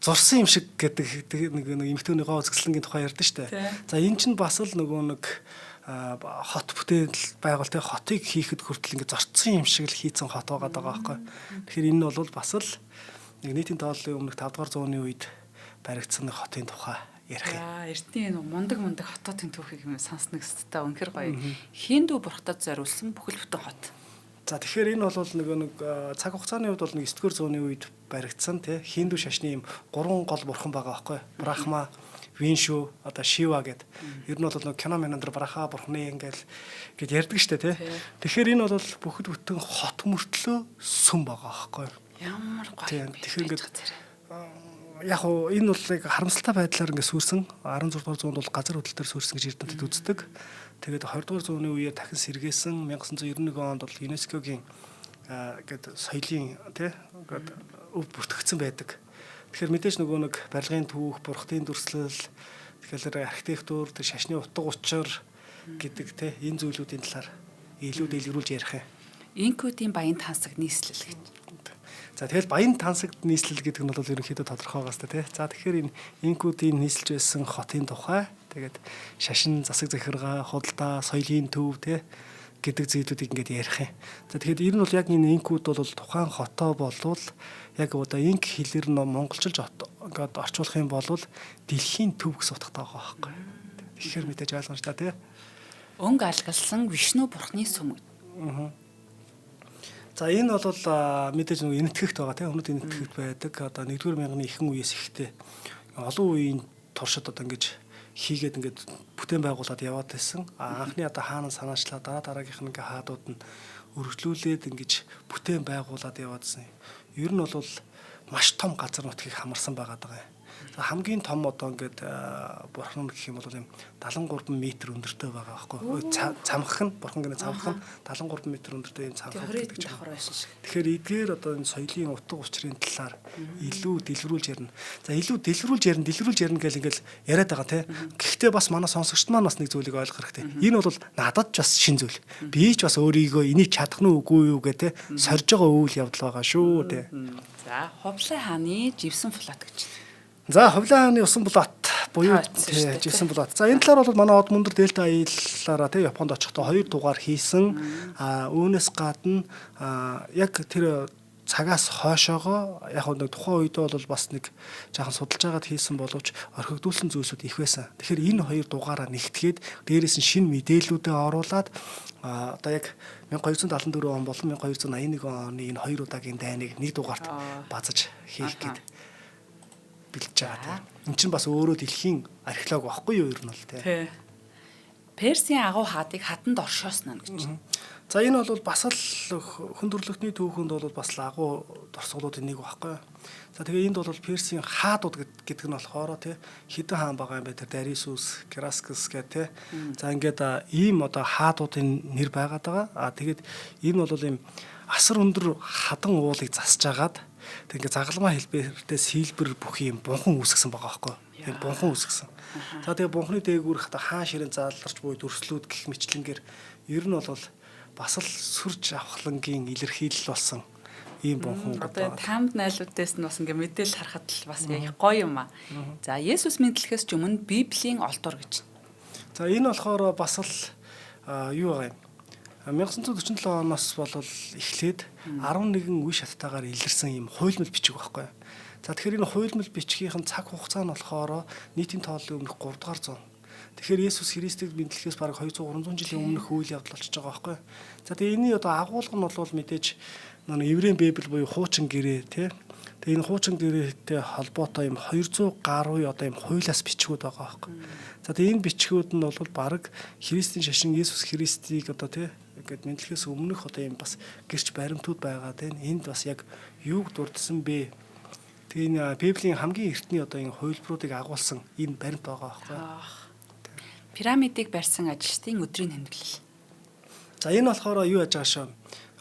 зурсан юм шиг гэдэг нэг нэг эмэгтэйний гоо үзэсгэлэнгийн тухай ярьдэн штэ. За, энэ чинь бас л нөгөө нэг хот бүтээл байгуул те хотыг хийхэд хүртэл ингээд зорцсон юм шиг л хийцэн хот байгаа даа байхгүй. Тэгэхээр энэ нь бол бас л нэг нийтийн тооллын өмнөх 5 дугаар зууны үед баригдсан нэг хотын тухай ярих юм. Аа, эртний нэг мундаг мундаг хотоотын түүхийг юм сонсно гэстэй үнэхэр гоё. Хиндүү бурхтад зориулсан бүхэл бүтэн хот. За, тэгэхээр энэ бол нөгөө нэг цаг хугацааны хувьд бол нэг 9-р зууны үед баригдсан тий хиндүү шашны юм гурван гол бурхан байгаа байхгүй. Брахма, Виншу, одоо Шива гэд. Ер нь бол нөгөө кино минь дээр Браха бурхны ингээл гэд ярьдаг штэ тий. Тэгэхээр энэ бол бүхэл бүтэн хот мөртлөө сүм байгаа байхгүй. Ямар гоё. Тэгэхээр ингээд яг уу энэ бол яг харамсалтай байдлаар ингээд сүрсэн 16 дугаар зуунд бол газар хөдлөлтөөр сүрсэн гэж эрдэмтэд үздэг. Тэгээд 20 дугаар зууны үеэр дахин сэргээсэн 1991 онд бол ЮНЕСКОгийн гээд соёлын тий ингээд өв бүртгэгдсэн байдаг. Тэгэхээр мэдээж нөгөө нэг барилгын түүх, бурхтын дүрслэл, тэгэхээр архитектур, тэр шашны утга учир гэдэг тий энэ зүйлүүдийн талаар илүү дэлгэрүүлж ярих юм. Инкүүдийн баян тансаг нийслэл гэж. За, тэгэл баян тансагт нийслэл гэдэг нь бол ерөнхийдөө тодорхой байгаа сте тий. За, тэгэхээр энэ инкүүдийн нийслэж байсан хотын тухай, тэгээд шашин засаг захиргаа, худалдаа, соёлын төв тий гэдэг зүйлүүдийг ингээд ярих юм. За, тэгэхээр ер нь бол яг энэ инкүүд бол тухайн хотоо болвол яг одоо инк хэлээр нь монголчилж ингээд орчуулах юм бол дэлхийн төв гэсэн утгатай байгаа байхгүй. Тэгэхээр мэдээж ойлгомжтой тий. Өнгө алгалсан Вишну бурхны сүм. За, энэ бол мэдээж нэг энэтхэгт байгаа тийм өмнөд энэтхэгт байдаг. Одоо 1-р мянганы ихэнх үеэс ихтэй олон үеийн туршид одоо ингэж хийгээд ингээд бүтээн байгуулад яваад байсан. А анхны одоо хаан санаачлаа дараа дараагийнх нь ингээ хаадууд нь өргөжлүүлээд ингэж бүтээн байгуулад яваадсэн. Ер нь бол маш том газар нутгийг хамарсан байгаа даа. За хамгийн том одоо ингээд бурхан гэх юм бол юм 73 м өндөртэй байгаа байхгүй. Цамхах нь бурхан гэнэ цамхах нь 73 м өндөртэй юм цамхах гэдэг чинь давхар байсан шиг. Тэгэхээр эдгээр одоо энэ соёлын утга учирын талаар илүү дэлгэрүүлж ярина. За илүү дэлгэрүүлж ярина, дэлгэрүүлж ярина гэл ингээл яриад байгаа тий. Гэхдээ бас манай сонсогчд маань бас нэг зүйлийг ойлгох хэрэгтэй. Энэ бол надад ч бас шин зүйл. Би ч бас өөрийгөө энийг чадах нь үгүй юу гэх тий сорж байгаа үйл явдал байгаа шүү тий. За Хувлай хааны живсэн флот гэж. За Хувлай хааны усан булаат буюу живсэн булаат. За энэ талаар бол манай од мөндөр дельта аяллаараа тий Японд очихдоо 2 дугаар хийсэн. А үүнээс гадна яг тэр цагаас хойшоогоо яг нэг тухайн үед бол бас нэг жаахан судалж байгаад хийсэн боловч орхигдуулсан зүйлсүүд их байсан. Тэгэхээр энэ хоёр дугаараа нэгтгээд дээрээс нь шинэ мэдээллүүдээ оруулаад одоо яг 1274 он болон 1281 оны энэ хоёр удаагийн дайныг нэг дугаарт базаж хийх гээд бэлдэж байгаа тийм. Энд чинь бас өөрөө дэлхийн археолог байхгүй юу ер нь бол тийм. Персийн агуу хаадыг хатанд оршоосноо гэж. За энэ бол бас л хүн төрөлхтний түүхэнд бол бас л агуу дурсгалуудын нэг байхгүй. За тэгээ энд бол Персийн хаадууд гэдэг нь болохоор тий хэдэн хаан байгаа юм бэ тэр Дарисус, Кераскс гэх тий. За ингээд ийм одоо хаадуудын нэр байгаад байгаа. А тэгээд энэ бол ийм асар өндөр хадан уулыг засаж агаад тэг ингээд загалмай хэлбэртэй сэлбэр бүх юм бунхан үүсгэсэн байгаа байхгүй. Тийм бунхан үүсгэсэн. За тэгээ бунхны дээгүүр хаан ширэн зааларч буй дүрслүүд гэх мэтлэнгээр ер нь бол бас л сүрж авхлангийн илэрхийлэл болсон ийм бунхан одоо тамд найлуудаас нь бас ингээ мэдээлэл харахад л бас их гоё юм аа. За Есүс мэдлэхээс ч өмнө Библийн олдвор гэж. За энэ болохоор бас л юу байгаа юм. 1947 оноос бол эхлээд 11 үе шаттайгаар илэрсэн ийм хуйлмал бичиг байхгүй. За тэгэхээр энэ хуйлмал бичгийнхэн цаг хугацаа нь болохоор нийтийн тооллын өмнөх 3 дугаар зуун. Тэгэхээр Есүс Христийг мэдлэхээс бараг 200 300 жилийн өмнөх үйл явдал болчихж байгаа байхгүй. За тэгээ энэний одоо агуулга нь бол мэдээж нэг еврейн библи буюу хуучин гэрээ тий. Тэгээ энэ хуучин гэрээтэй холбоотой юм 200 гаруй одоо юм хуйлаас бичгүүд байгаа байхгүй. За тэгээ энэ бичгүүд нь бол бараг Христийн шашин Есүс Христийг одоо тий ингээд мэдлэхээс өмнөх одоо юм бас гэрч баримтууд байгаа тий. Энд бас яг юуг дурдсан бэ? Тэгээ энэ Библийн хамгийн эртний одоо энэ хувилбаруудыг агуулсан энэ баримт байгаа байхгүй. Пирамидыг барьсан ажилчдын өдрийн тэмдэглэл. За энэ болохоор юу яаж байгаа шээ?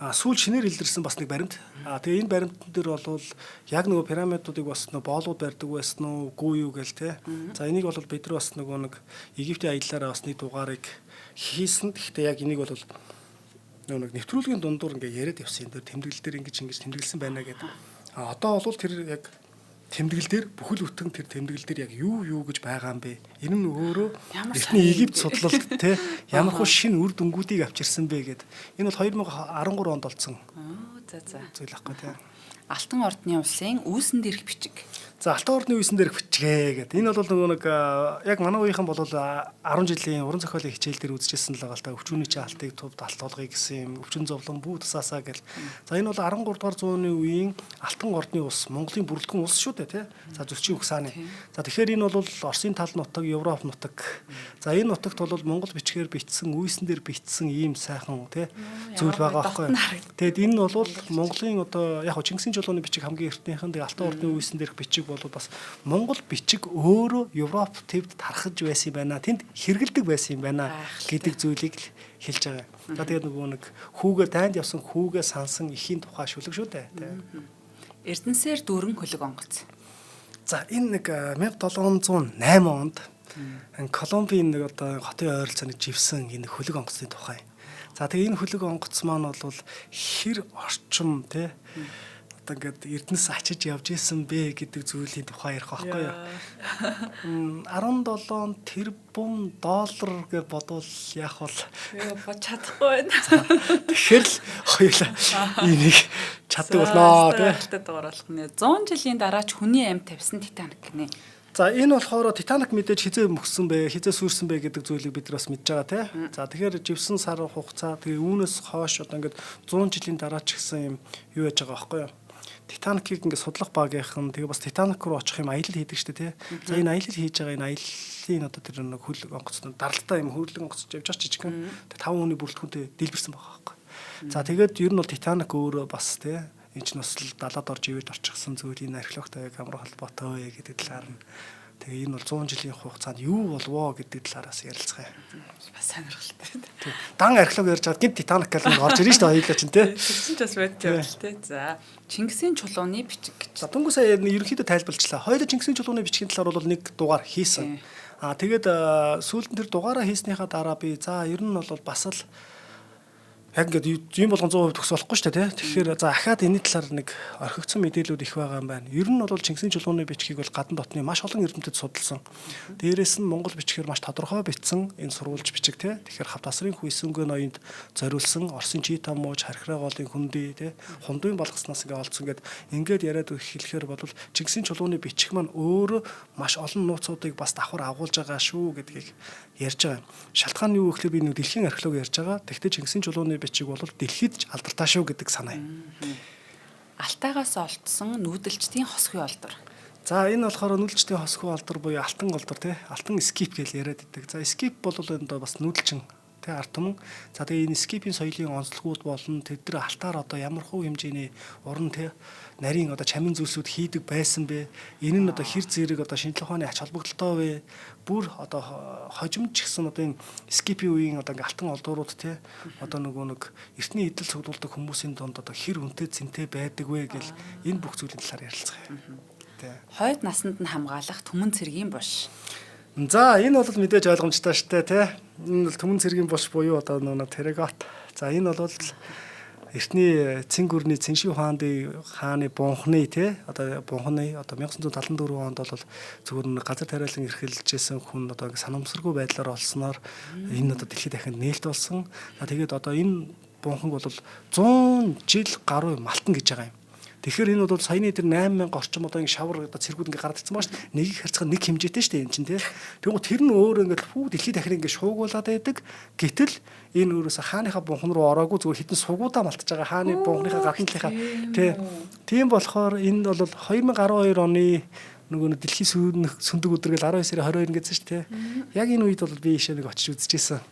Сүүл шинээр илэрсэн бас нэг баримт. Тэгээ энэ баримтан дээр бол яг нөгөө пирамидуудыг бас нөгөө боолууд барьдаг байсан уу, үгүй юу гээл те. За энийг бол бид нар бас нөгөө нэг Египтийн аяллаараа бас нэг дугаарыг хийсэн. Гэхдээ яг энийг бол нөгөө нэг нэвтрүүлгийн дундуур ингээ яриад явсан энэ дээр тэмдэглэл дээр ингэж ингэж тэмдэглэсэн байна гэдэг. Одоо бол тэр яг тэмдэглэл дээр бүхэл бүтэн тэр тэмдэглэл дээр яг юу юу гэж байгаа юм бэ? Энэ нь өөрөө эртний Египт судлалт те ямар хуу шинэ үр дүнгуудыг авчирсан бэ гэд. Энэ бол 2013 онд олдсон. За за. Зүйл ахгүй те. Алтан ордны улсын үүсэн дээрх бичиг. За Алтан ордны үүсэн дээрх бичгээ гэдэг. Энэ бол нөгөө нэг яг манай үеийнхэн бол 10 жилийн уран зохиолын хичээл дээр үзчихсэн л байгаа л та. Өвчүүний чи алтыг тувд алт толгыг гэсэн юм өвчин зовлон бүү тусаасаа гэл. За энэ бол 13 дугаар зууны үеийн Алтан ордны улс Монголын бүрэлдэхүүн улс шүү дээ тий. За зөрчийн угсааны. За тэгэхээр энэ бол Оросын тал нутаг, Европ нутаг. За энэ нутагт бол монгол бичгээр бичсэн, үүсэн дээр бичсэн ийм сайхан тий зүйл байгаа байхгүй. Тэгэд энэ нь бол Монголын одоо яг Чингисийн чулууны бичиг хамгийн эртнийх нь тэгээ Алтан ордны үүсэн дээрх бичиг бол бас Монгол бичиг өөрөө Европ төвд тархаж байсан юм байна. Тэнд хэрэгэлдэг байсан юм байна гэдэг зүйлийг л хэлж байгаа. За тэгээд нөгөө нэг хүүгээ дайнд явсан хүүгээ сансан эхийн тухай шүлэг шүү дээ. Эрдэнсээр дүүрэн хөлөг онгоц. За энэ нэг 1708 онд Колумбийн нэг одоо хотын ойролцоо нэг живсэн энэ хөлөг онгоцны тухай. За тэгээ энэ хөлөг онгоц маань бол хэр орчим те одоо ингээд эрдэнэс ачиж явж исэн бэ гэдэг зүйлийн тухай ярих байхгүй юу? 17 тэрбум доллар гэж бодвол яах вэ? Юу бод чадахгүй байна. Тэгэхээр л хоёулаа энийг чаддаг болноо тий. Дугаар болох нэ. 100 жилийн дараа ч хүний амь тавьсан Титаник гинэ. За энэ болохоор Титаник мэдээж хизээ мөксөн бэ, хизээ сүрсэн бэ гэдэг зүйлийг бид нар бас мэдж байгаа тий. За тэгэхээр живсэн сар хугацаа тэгээ үүнээс хойш одоо ингээд 100 жилийн дараа ч гэсэн юм юу яаж байгаа байхгүй юу? Титаникийг ингээд судлах багийнхан тэгээ бас Титаник руу очих юм аялал хийдэг шүү дээ тий. За энэ аялал хийж байгаа энэ аяллаа одоо тэр нэг хөл онгоцтой даралтаа юм хөрлөг онгоцож явж байгаа жижигхэн. Тэгээ 5 хүний бүрэлдэхүүнтэй дэлбэрсэн байгаа байхгүй. За тэгээд ер нь бол Титаник өөрөө бас тий Энэ чинь бас л далаад орж ивэд орчихсон зүйлийн археологтой яг ямар холбоотой вэ гэдэг талаар нь. Тэгээ энэ бол 100 жилийн хугацаанд юу болвоо гэдэг талаараас ярилцгаа. Бас сонирхолтой. Дан археолог ярьж чад гинт Титаник гэл нэг орж ирнэ шүү дээ хоёулаа чинь тий. Тэр чинь ч бас бодит явдал тий. За, Чингисийн чулууны бичиг гэж. За, дөнгөж сая ерөнхийдөө тайлбарлчлаа. Хоёулаа Чингисийн чулууны бичгийн талаар бол нэг дугаар хийсэн. Аа, тэгээд сүүлд нь тэр дугаараа хийснийхаа дараа би за ер нь бол бас л яг ингээд юм болгон 100% төгс болохгүй шүү дээ, тий. Тэгэхээр за ахаад энэний талаар нэг орхигдсон мэдээлүүд их байгаа юм байна. Ер нь бол Чингисийн чулууны бичгийг бол гадна дотны маш олон эрдэмтэд судалсан. Дээрээс нь Монгол бичгээр маш тодорхой бичсэн энэ сурвалж бичиг, тий. Тэгэхээр Хавт асрын хүү Эсөнгөө ноёнд зориулсан Оросын Чита мууж Хархираа голын хүндий, тий. Хундын балгаснаас ингээд олдсон гэд ингээд яриад хэлэхээр бол Чингисийн чулууны бичиг маань өөрөө маш олон нууцуудыг бас давхар агуулж байгаа шүү гэдгийг ярьж байгаа юм. Шалтгаан нь юу гэхээр би нэг дэлхийн археолог ярьж байгаа. Тэгвэл Чингисийн чулууны бичиг бол дэлхийд ч алдартай шүү гэдэг санаа юм. Алтайгаас олдсон нүүдэлчдийн хосгүй олдор. За, энэ болохоор нүүдэлчдийн хосгүй олдор буюу алтан олдор, тий. Алтан скип гэж яриад идэг. За, скип бол энэ бас нүүдэлчин, тий, ард түмэн. За, тэгээ энэ скипийн соёлын онцлогуд болон тэд нар алтаар одоо ямар хуу хэмжээний уран, тий, нарийн одоо чамин зүйлсүүд хийдэг байсан бэ? Энэ нь одоо хэр зэрэг одоо шинжлэх ухааны ач холбогдолтой вэ? Бүр одоо хожимч гэсэн одоо энэ скипийн үеийн одоо ингээ алтан олдуурууд, тий, одоо нөгөө нэг эртний эдэл цуглуулдаг хүмүүсийн дунд одоо хэр үнэтэй цэнтэй байдаг вэ гэл энэ бүх зүйлийн талаар ярилцгаа юм. Тий. Хойд насанд нь хамгаалах түмэн цэргийн буш. За, энэ бол мэдээж ойлгомжтой штэ, тий. Энэ бол түмэн цэргийн буш буюу одоо нөгөө террагот. За, энэ бол эртний Цэнгүрний Цэнши хааны хааны бунхны, тий, одоо бунхны одоо 1974 онд бол зөвхөн газар тариалан эрхэлжсэн хүн одоо ингэ санамсаргүй байдлаар олсноор энэ одоо дэлхийд дахинд нээлт болсон. Тэгээд одоо энэ бунхан бол 100 жил гаруй малтна гэж байгаа юм. Тэгэхээр энэ бол саяны тэр 8000 орчим одоо ингэ шавар одоо цэргүүд ингэ гараад ирсэн байгаа шүү дээ. Нэгийг харьцах нэг хэмжээтэй шүү дээ энэ чинь, тий. Тэгвэл тэр нь өөр ингэ фүү дэлхийд дахин ингэ шуугуулад байдаг. Гэтэл энэ өөрөөсө хааныхаа бунхан руу ороогүй, зүгээр хитэн сугуудаа малтаж байгаа хааны бунхныхаа гадна талынхаа, тий. Тийм болохоор энэ бол 2012 оны нөгөө нэг дэлхийн сөндөг өдөр гэл 12 сарын 22 гэсэн шүү дээ. Яг энэ үед бол би ийшээ нэг очиж үзчихсэн.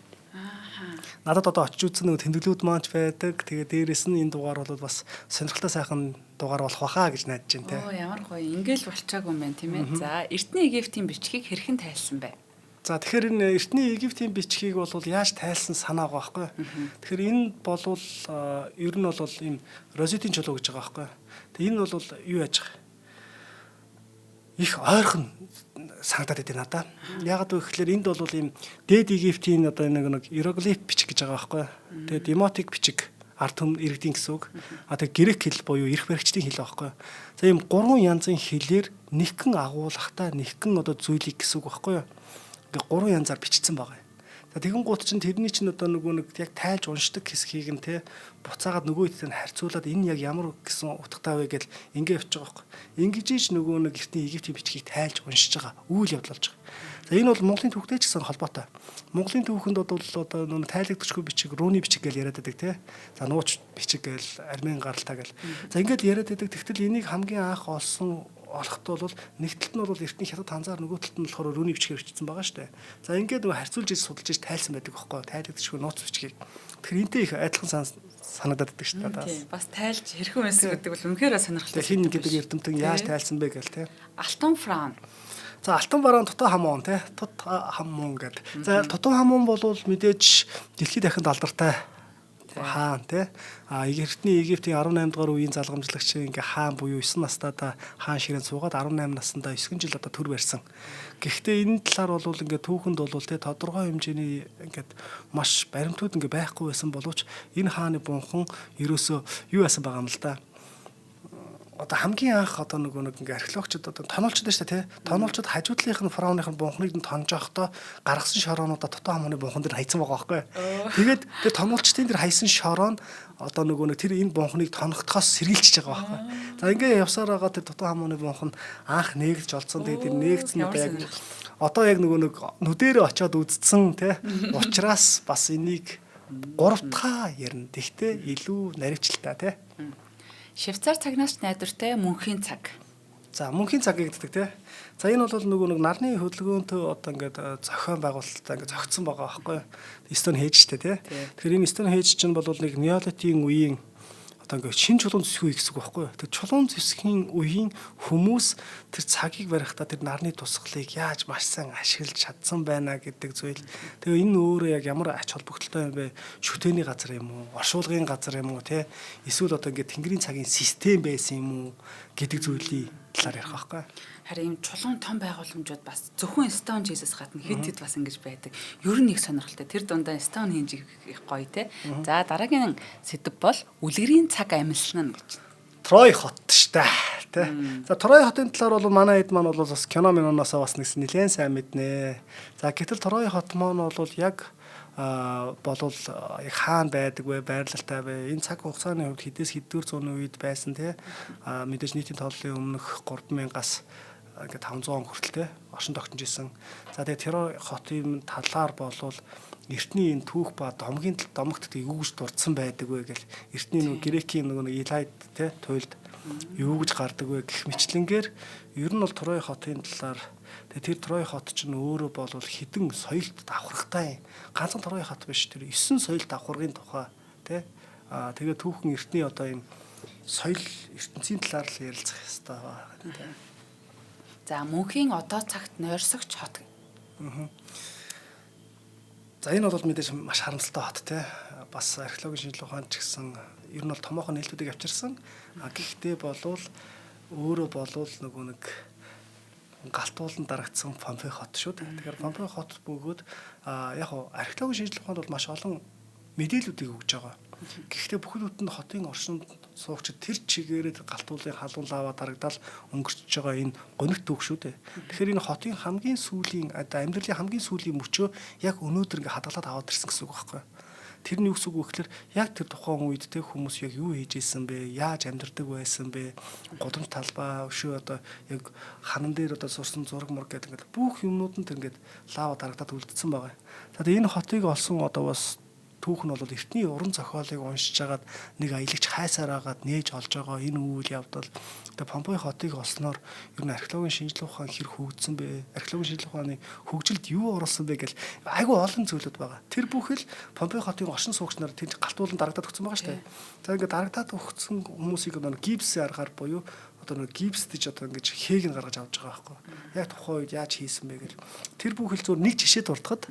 Надад одоо очиж үзсэн нэг тэмдэглүүд маань ч байдаг. Тэгээ дээрэс нь энэ дугаар бол бас сонирхолтой сайхан дугаар болох байхаа гэж найдаж байна, те. Оо, ямар гоё. Ингээл болчоогүй юм байна, тийм ээ. За, Эртний Египтийн бичгийг хэрхэн тайлсан бэ? За, тэгэхээр энэ Эртний Египтийн бичгийг бол яаж тайлсан санаа байгаа байхгүй. Тэгэхээр энэ болвол ер нь бол ийм Розетийн чулуу гэж байгаа байхгүй. Тэгээ энэ бол юу яаж байгаа их ойрхон санагдаад байдیں надаа. Яагаад вэ гэхээр энд бол ийм дээд Египтийн одоо нэг нэг иероглиф бичиг гэж байгаа байхгүй. Тэгээд демотик бичиг ард түмэн иргэдийн гэсэн үг. А тэгээд грек хэл буюу эрх баригчдын хэл байхгүй. За, ийм гурван янзын хэлээр нэгэн агуулгатай нэгэн одоо зүйлийг гэсэн үг байхгүй юу? Ингээ гурван янзаар бичсэн байгаа юм. За, тэгэн гут чинь тэрний чинь одоо нөгөө нэг яг тайлж уншдаг хэсгийг нь, те, буцаагаад нөгөө хэдтэй нь харьцуулаад энэ яг ямар гэсэн утгатай вэ гэл ингээ явчих байгаа байхгүй. Ингэж ич нөгөө нэг эртний Египтийн бичгийг тайлж уншиж байгаа үйл явдал болж байгаа. За, энэ бол Монголын түүхтэй ч гэсэн холбоотой. Монголын түүхэнд бол одоо нөгөө тайлагдчихгүй бичиг, рууны бичиг гэж яриад байдаг, те. За, нууц бичиг гэл, армийн гаралтай гэл. За, ингээд яриад байдаг. Тэгтэл энийг хамгийн анх олсон олоход бол нэг талд нь бол эртний хятад ханзаар, нөгөө талд нь болохоор рүүний бичгээр бичсэн байгаа шүү дээ. За, ингээд нөгөө харьцуулж иж судалж иж тайлсан байдаг байхгүй, тайлагдчихгүй нууц бичгийг. Тэгэхээр энтэй их адилхан санагдаад байдаг шүү дээ. Тийм, бас тайлж хэрхэн байсан гэдэг бол үнэхээр сонирхолтой. Хин гэдэг эрдэмтэн яаж тайлсан бэ гэл, те. Алтан фраун. За, Алтан бараан Тутанхамун, те. Тутанхамун гэдэг. За, Тутанхамун бол мэдээж дэлхийд дахинд алдартай хаан, тий. А эртний Египтийн 18 дугаар үеийн залгамжлагч ингээ хаан буюу 9 настайдаа хаан ширээнд суугаад 18 наснда 9 жил одоо төр барьсан. Гэхдээ энэ талаар бол ингээ түүхэнд бол, тий, тодорхой хэмжээний ингээд маш баримтууд ингээ байхгүй байсан боловч энэ хааны бунхан ерөөсөө юу яасан байгаа юм л да, одоо хамгийн анх одоо нөгөө нэг ингээ археологчид одоо тоноолчд шүү дээ, тий. Тоноолчид хажуу талынх нь фараоных нь бунхныг нь тонжохдоо гаргасан шороонуудаа Тутанхамуны бунхан дээр хайцсан байгаа байхгүй. Тэгээд тэр тоноолчдын тэр хайсан шороо нь одоо нөгөө нэг тэр энэ бунхныг тоногдохоос сэргийлчихэж байгаа байхгүй. За, ингээ явсаар байгаа тэр Тутанхамуны бунхан анх нээгдэж олдсон. Тэгээд тэр нээгдсэн одоо яг одоо яг нөгөө нэг нүдэрээ очиод үздсэн, тий. Учраас бас энийг гурав дахь ярина. Тэгтээ илүү наривчлалтай, тий. Швейцар цагнаас найдвартай мөнхийн цаг. За, мөнхийн цаг гэдэг, тий. За, энэ бол нөгөө нэг нарны хөдөлгөөнтэй одоо ингээд зохион байгуулалтаа ингээд зохицсон байгаа байхгүй юу? Stonehenge-тэй, тий. Тэгэхээр энэ Stonehenge чинь бол нэг неолитийн үеийн Одоо ингээд шин чулуун зэвсгийн үе гэсэн үг байхгүй юу? Тэр чулуун зэвсгийн үеийн хүмүүс тэр цагийг барихтаа тэр нарны тусгалыг яаж маш сайн ашиглаж чадсан байна гэдэг зүйл. Тэгээ энэ өөрөө яг ямар ач холбогдолтой юм бэ? Шүтээний газар юм уу? Оршуулгын газар юм уу, те? Эсвэл одоо ингээд тэнгэрийн цагийн систем байсан юм уу гэдэг зүйлийн талаар ярих байхгүй. Харин ийм чулуун том байгууламжууд бас зөвхөн Stone Jesus гадна хэд хэд бас ингэж байдаг. Ер нь их сонирхолтой. Тэр дундаа Stonehenge их гоё те. За, дараагийн сэдэв бол үлгэрийн цаг амилсан нь гэж. Трой хот штэ тэ. За, Трой хотын талаар бол манай хэд маань бол бас кино миноноосоо бас нэгс нэлээд сайн мэднэ. За, гэтэл Трой хот маань бол яг болвол яг хаана байдаг вэ, байрлалтай вэ? Энэ цаг хугацааны хувьд хэдээс хэддүгээр зууны үед байсан те. Мэдээж нийтийн тооллын өмнөх 3000-аас ингээд 500 он хүртэл те оршин тогтнож исэн. За, тэгээ тэр хотын талаар болвол эртний энэ түүх ба домгийн домогт юу гэж дурдсан байдаг вэ гэл, эртний нөгөө грекийн нөгөө нэг Илайд те туйлд юу гэж гардаг вэ гэх мэтлэнгээр ер нь бол Трой хотын талаар. Тэгээ тэр Трой хот чинь өөрөө болвол хэдэн соёлт давхаргатай юм. Ганцхан Трой хот биш, тэр 9 соёл давхаргын тухай тий. Тэгээ түүхэн эртний одоо энэ соёл ертөнцийн талаар л ярилцах ёстой байна тий. За, мөнхийн одоо цагт нойрсогч хот. За, энэ бол мэдээж маш харамсалтай хот те. Бас археологийн шинжилгээ ухаанд ч гэсэн ер нь бол томоохон нээлтүүдийг авчирсан. Гэхдээ болвол өөрөө болвол нөгөө нэг галтуулан дарагдсан Помпей хот шүү дээ. Тэгэхээр Помпей хот бөгөөд яг хуу археологийн шинжилгээ ухаанд бол маш олон мэдээллүүдийг өгж байгаа. Гэхдээ бүхэл бүтэн хотын оршинд суугчид тэр чигээрээ галтуулын халуун лава дарагдаал өнгөрчөж байгаа энэ гонигт түүх шүү дээ. Тэгэхээр энэ хотын хамгийн сүүлийн одоо амьдралын хамгийн сүүлийн мөчөө яг өнөөдөр ингээ хадгалаад аваад ирсэн гэсэн үг байхгүй юу? Тэр нь юу гэсэн үг вэ гэхээр яг тэр тухайн үед те хүмүүс яг юу хийж исэн бэ? Яаж амьдардаг байсан бэ? Гудамж талбай, өшөө одоо яг ханан дээр одоо сурсан зураг мураг гэдэг ингээд бүх юмнууд нь тэр ингээд лава дарагдаад үлдсэн байгаа. За, тэгээ энэ хотыг олсон одоо бас түүх нь бол эртний уран зохиолыг уншиж хагаад нэг аялагч хайсаар агаад нээж олж байгаа энэ үйл явдал. Тэгээ Помпей хотыг олсноор ер нь археологийн шинжилгээ ухаан хэр хөгжсөн бэ? Археологийн шинжилгээ ухааны хөгжилд юу оруулсан бэ гэл айгүй олон зүйлүүд байгаа. Тэр бүхэл Помпей хотын оршин суугч нар тэнд галтуулан дарагдаад өгсөн байгаа шүү дээ. За, ингээд дарагдаад өгсөн хүмүүсийг одоо гипсийн аргаар буюу одоо нэг гипсдэж одоо ингэж хээг нь гаргаж авч байгаа байхгүй. Яг тухайн үед яаж хийсэн бэ гэл. Тэр бүхэл зүгээр нэг жишээ дурдахад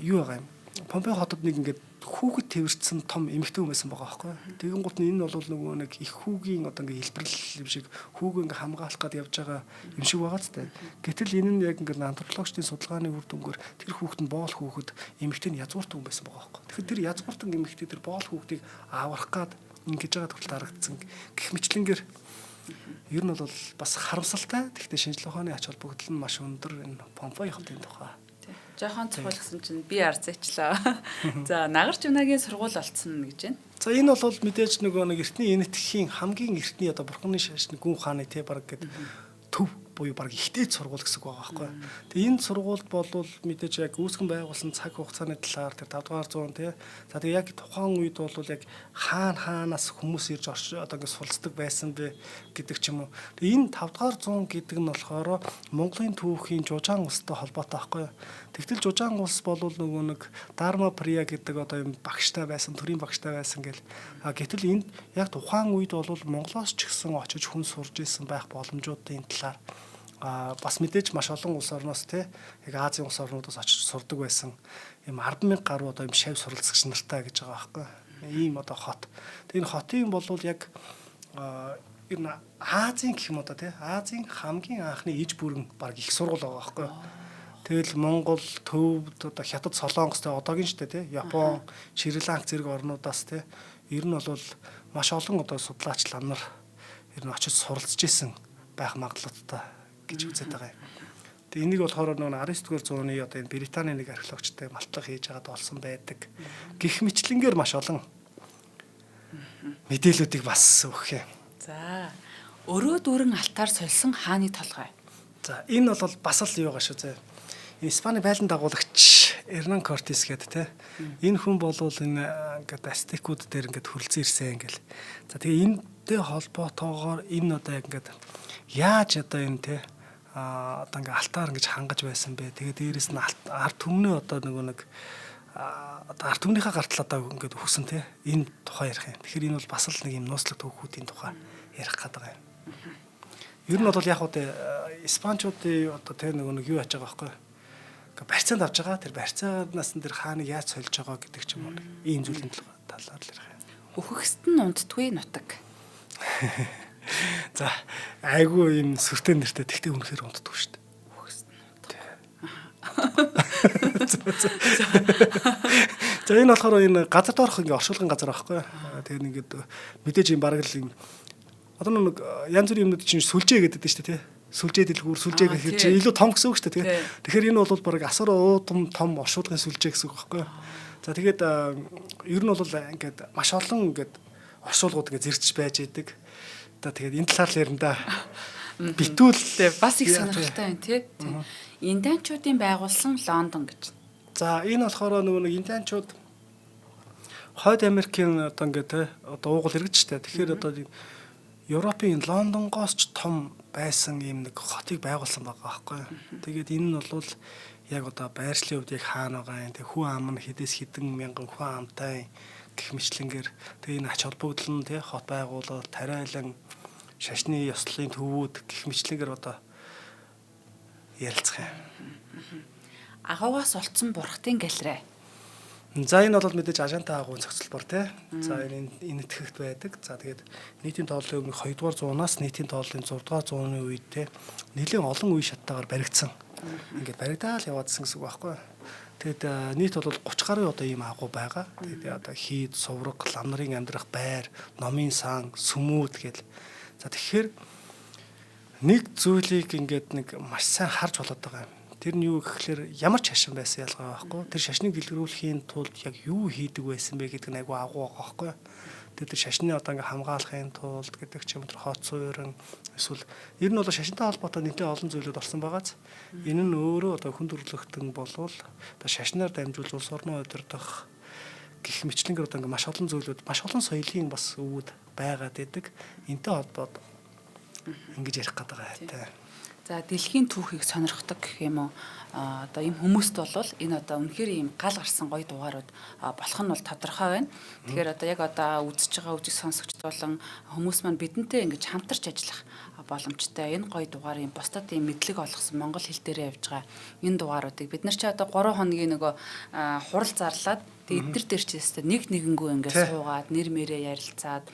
юу байгаа юм? Помпей хотод нэг ингээд хүүхэд тэрвэрчсэн том эмэгтэй хүн байсан байгаа байхгүй. Тэгэн гут нь энэ бол нөгөө нэг их хүүгийн одоо ингээд хэлбэрлэл юм шиг хүүг ингээд хамгаалах гээд явж байгаа юм шиг байгаа ч та. Гэтэл энэ нь яг ингээд антропологчдын судалгааны үр дүнгээр тэр хүүхэд нь боол хүүхэд, эмэгтэй нь язгууртан хүн байсан байгаа байхгүй. Тэгэхээр тэр язгууртан эмэгтэй тэр боол хүүхдийг аврах гээд ингэж байгаа төрөл дарагдсан гэх мэтлэнгээр ер нь бол бас харамсалтай. Тэгэхдээ шинжилгээ ухааны ач холбогдол нь маш өндөр энэ Помпей хотын тухай. Жохон цохиулсан чинь би арзайчлаа. За, нагарч унагийн сургууль олцсон гэж байна. За, энэ бол мэдээж нөгөө нэг эртний энэтхэгийн хамгийн эртний одоо бурхны шашны гүн ухааны те баг гэдэг төв буюу баг ихтэй сургууль гэсэн үг байгаа байхгүй. Тэгээ энэ сургуульд болвол мэдээж яг үүсгэн байгуулсан цаг хугацааны талаар тэр 5 дугаар зуун те. За, тэгээ яг тухайн үед бол яг хаана хаанаас хүмүүс ирж орш одоо ингэ суралцдаг байсан бэ гэдэг ч юм уу. Тэгээ энэ 5 дугаар зуун гэдэг нь болохоор Монголын түүхийн Жужаан улстай холбоотой байхгүй. Тэгтэл Жужаан улс бол нөгөө нэг Дарма Прия гэдэг одоо юм багштай байсан, төрийн багштай байсан гэл. Гэтэл энд яг тухайн үед бол Монголоос ч гэсэн очиж хүн сурж исэн байх боломжуудын талаар бас мэдээж маш олон улс орноос те яг Азийн улс орнуудаас очиж сурдаг байсан юм 10,000 гаруй одоо юм шав суралцагч нартай гэж байгаа байхгүй. Ийм одоо хот. Тэгээ энэ хотын болвол яг ер нь Азийн гэх юм одоо те Азийн хамгийн анхны иж бүрэн баг их сургууль байгаа байхгүй. Тэгэл Монгол, Төвд, одоо Хятад, Солонгос те одоогийн штэ те Япон, Шри Ланк зэрэг орнуудаас те ер нь бол маш олон одоо судлаач лам нар ер нь очиж суралцж исэн байх магадлалтай гэж үзээд байгаа юм. Тэгээ энийг болохоор нөгөө 19 дугаар зууны одоо энэ Британий нэг археологчтай малтлага хийж байгаад олсон байдаг. Гэх мэтлэнгээр маш олон мэдээллүүдийг бас өгөх юм. За, өрөө дүүрэн алтаар сольсон хааны толгой. За, энэ бол бас л юу байгаа шүү зэ. Испани байлдан дагуулагч Эрнан Кортес гэдэг те. Энэ хүн бол энэ ингээд ацтекууд дээр ингээд хүрэлцэн ирсэн ингээл. За, тэгээ энэтэй холбоотойгоор энэ одоо яг ингээд яаж одоо энэ те одоо ингээ алтаар ингэж хангаж байсан бэ. Тэгээ дээрэс нь ард түмнээ одоо нөгөө нэг одоо ард түмнийхээ гартал одоо ингээд өгсөн те энэ тухай ярих юм. Тэгэхээр энэ бол бас л нэг юм нууцлаг түүхүүдийн тухай ярих гэдэг юм. Ер нь бол яг уу испанчуудын одоо те нөгөө нэг юу яаж байгаа байхгүй ингээ барьцаанд авч байгаа. Тэр барьцаанаас нь тэр хааныг яаж сольж байгаа гэдэг ч юм уу ийм зүйлийн талаар л ярих юм. Үхэхст нь унтдаггүй нутаг. За айгүй юм сүртэй нэртэй тэгтээ үнэхээр унтдаггүй шүү дээ. Үхэхст нь унтдаг. За энэ болохоор энэ газар доорх ингээ оршуулгын газар байхгүй. Тэгээд ингээд мэдээж юм бараг л юм одоо нэг янз бүрийн юмнууд чинь сүлжээ гэдэг нь шүү дээ тий. Сүлжээ дэлгүүр, сүлжээ гэхээр чи илүү том гэсэн үг шүү дээ тий. Тэгэхээр энэ бол бараг асар уудам том оршуулгын сүлжээ гэсэн үг байхгүй. За тэгээд ер нь бол ингээд маш олон ингээд оршуулгууд ингээд зэрч байж идэг. За тэгээд энэ талаар л ярина да. Битүүл бас их сонирхолтой байна тий. Индианчуудын байгуулсан Лондон гэж. За энэ болохоор нөгөө нэг индианчууд Хойд Америкийн одоо ингээд те одоо уугуул иргэж штэ. Тэгэхээр одоо Европын Лондонгоос ч том байсан ийм нэг хотыг байгуулсан байгаа байхгүй. Тэгээд энэ нь бол яг одоо байршлын хувьд яг хаана байгаа юм, тэг хүн ам нь хэдээс хэдэн мянган хүн амтай гэх мэтлэнгээр тэг энэ ач холбогдол нь тэг хот байгуулалт, тариалан, шашны ёслолын төвүүд гэх мэтлэнгээр одоо ярилцах юм. Агуугаас олцсон бурхтын галерей. За энэ бол мэдээж Ажаантай агуйн цогцлбор тий. За энэ Энэтхэгт байдаг. За тэгээд нийтийн тооллын өмнөх 2 дугаар зуунаас нийтийн тооллын 6 дугаар зууны үед тий нэлээд олон үе шаттайгаар баригдсан. Ингээд баригдаал яваадсан гэсэн үг байхгүй. Тэгээд нийт бол 30 гаруй одоо ийм агуу байгаа. Тэгээд одоо хийд, сувраг, лам нарын амьдрах байр, номын сан, сүмүүд гэл. За тэгэхээр нэг зүйлийг ингээд нэг маш сайн харж болоод байгаа юм. Тэр нь юу гэхлээр ямар ч шашин байсан ялгаа байхгүй. Тэр шашныг дэлгэрүүлэхийн тулд яг юу хийдэг байсан бэ гэдэг нь айгүй агуу байгаа байхгүй. Тэр тэр шашны одоо ингээ хамгаалахын тулд гэдэг ч юм тэр хот суурин эсвэл ер нь бол шашинтай холбоотой нэлээд олон зүйлүүд орсон байгааз. Энэ нь өөрөө одоо хүн төрөлхтөн болвол одоо шашнаар дамжуулж улс орноо удирдах гэх мэтлэнгээр одоо ингээ маш олон зүйлүүд маш олон соёлын бас өвүүд байгаад идэг. Энтэй холбоод ингэж ярих гэдэг байгаа хайтай. За дэлхийн түүхийг сонирхдог гэх юм уу одоо ийм хүмүүст бол энэ одоо үнэхээр ийм гал гарсан гоё дугаарууд болох нь бол тодорхой байна. Тэгэхээр одоо яг одоо үзэж байгаа үзэг сонсогчд болон хүмүүс маань бидэнтэй ингэж хамтарч ажиллах боломжтой. Энэ гоё дугаарын бусдад ийм мэдлэг олгосон монгол хэл дээрээ явж байгаа энэ дугааруудыг бид нар чи одоо 3 хоногийн нөгөө хурал зарлаад тэгээ эднэр дээр чи өстө нэг нэгэнгүү ингээд суугаад нэр мэрээ ярилцаад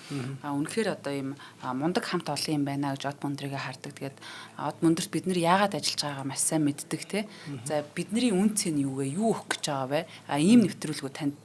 үнэхээр одоо ийм мундаг хамт олон юм байна гэж од мөндрийг хардаг. Тэгээд од мөндөрт бид нар яагаад ажиллаж байгаагаа маш сайн мэддэг те. За бидний үн цэн юу вэ? Юу өгөх гэж байгаа вэ? А ийм нэвтрүүлгүүд танд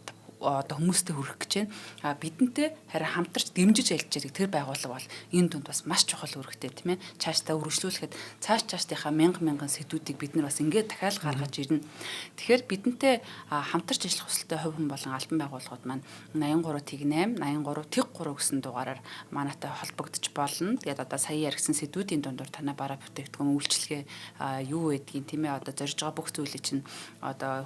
одоо хүмүүстэй хүрэх гэж байна. А бидэнтэй харин хамтарч дэмжиж ажиллаж байгаа тэр байгууллага бол энэ дүнд бас маш чухал үүрэгтэй тийм ээ. Цаашдаа үргэлжлүүлэхэд цааш цаашдынхаа мянган мянган сэдвүүдийг бид нар бас ингээд дахиад гаргаж ирнэ. Тэгэхээр бидэнтэй хамтарч ажиллах хүсэлтэй хувь хүн болон албан байгууллагууд маань 83 тэг 8 83 тэг 3 гэсэн дугаараар манайтай холбогдож болно. Тэгээд одоо сая яригдсан сэдвүүдийн дундуур танай бараа бүтээгдэхүүн үйлчилгээ юу байдгийг тийм ээ одоо зорж байгаа бүх зүйлийг чинь одоо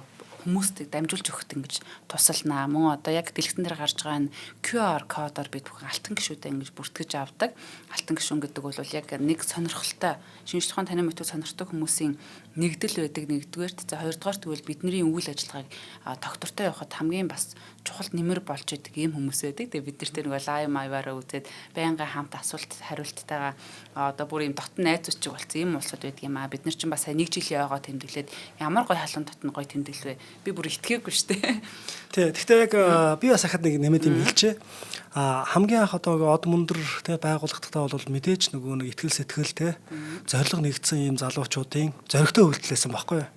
хүмүүст дамжуулж өгөхөд ингэж тусалнаа. Мөн одоо яг дэлгэцэн дээр гарч байгаа энэ QR кодоор бид бүхэн алтан гишүүдээ ингэж бүртгэж авдаг. Алтан гишүүн гэдэг бол яг нэг сонирхолтой шинжлэх ухааны танин мэдхүй сонирхдаг хүмүүсийн нэгдэл байдаг нэгдүгээрт. За хоёрдугаар тэгвэл бидний үйл ажиллагааг тогтвортой явахад хамгийн бас чухал нэмэр болж идэг ийм хүмүүс байдаг. Тэгээ бид нар тэр нөгөө лайв маваараа үзээд байнгын хамт асуулт хариулттайгаа одоо бүр ийм дотн найзууч чиг болсон ийм улсууд байдаг юм аа. Бид нар чинь бас сая нэг жилийн ойгоо тэмдэглээд ямар гоё халуун дотн гоё тэмдэглэв. Би бүр итгээгүй шүү дээ. Тий. Гэхдээ яг би бас ахад нэг нэмээд юм хэлчихэ. А хамгийн анх одоо од мөндөр тэ байгууллагатаа бол мэдээж нөгөө нэг итгэл сэтгэл тэ зорилго нэгдсэн ийм залуучуудын зоригтой үйлдэл байсан байхгүй юу.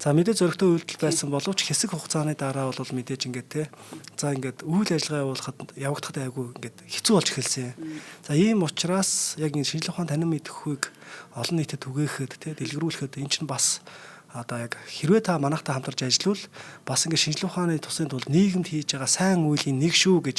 За мэдээж зоригтой үйлдэл байсан боловч хэсэг хугацааны дараа бол мэдээж ингээд тэ за ингээд үйл ажиллагаа явуулахад явагдахад айгүй ингээд хэцүү болж эхэлсэн. За ийм учраас яг энэ шинжлэх ухаан танин мэдэхүйг олон нийтэд түгээхэд тэ дэлгэрүүлэхэд эн чинь бас одоо яг хэрвээ та манайхтай хамтарч ажиллавал бас ингээд шинжлэх ухааны тусын тулд нийгэмд хийж байгаа сайн үйлийн нэг шүү гэж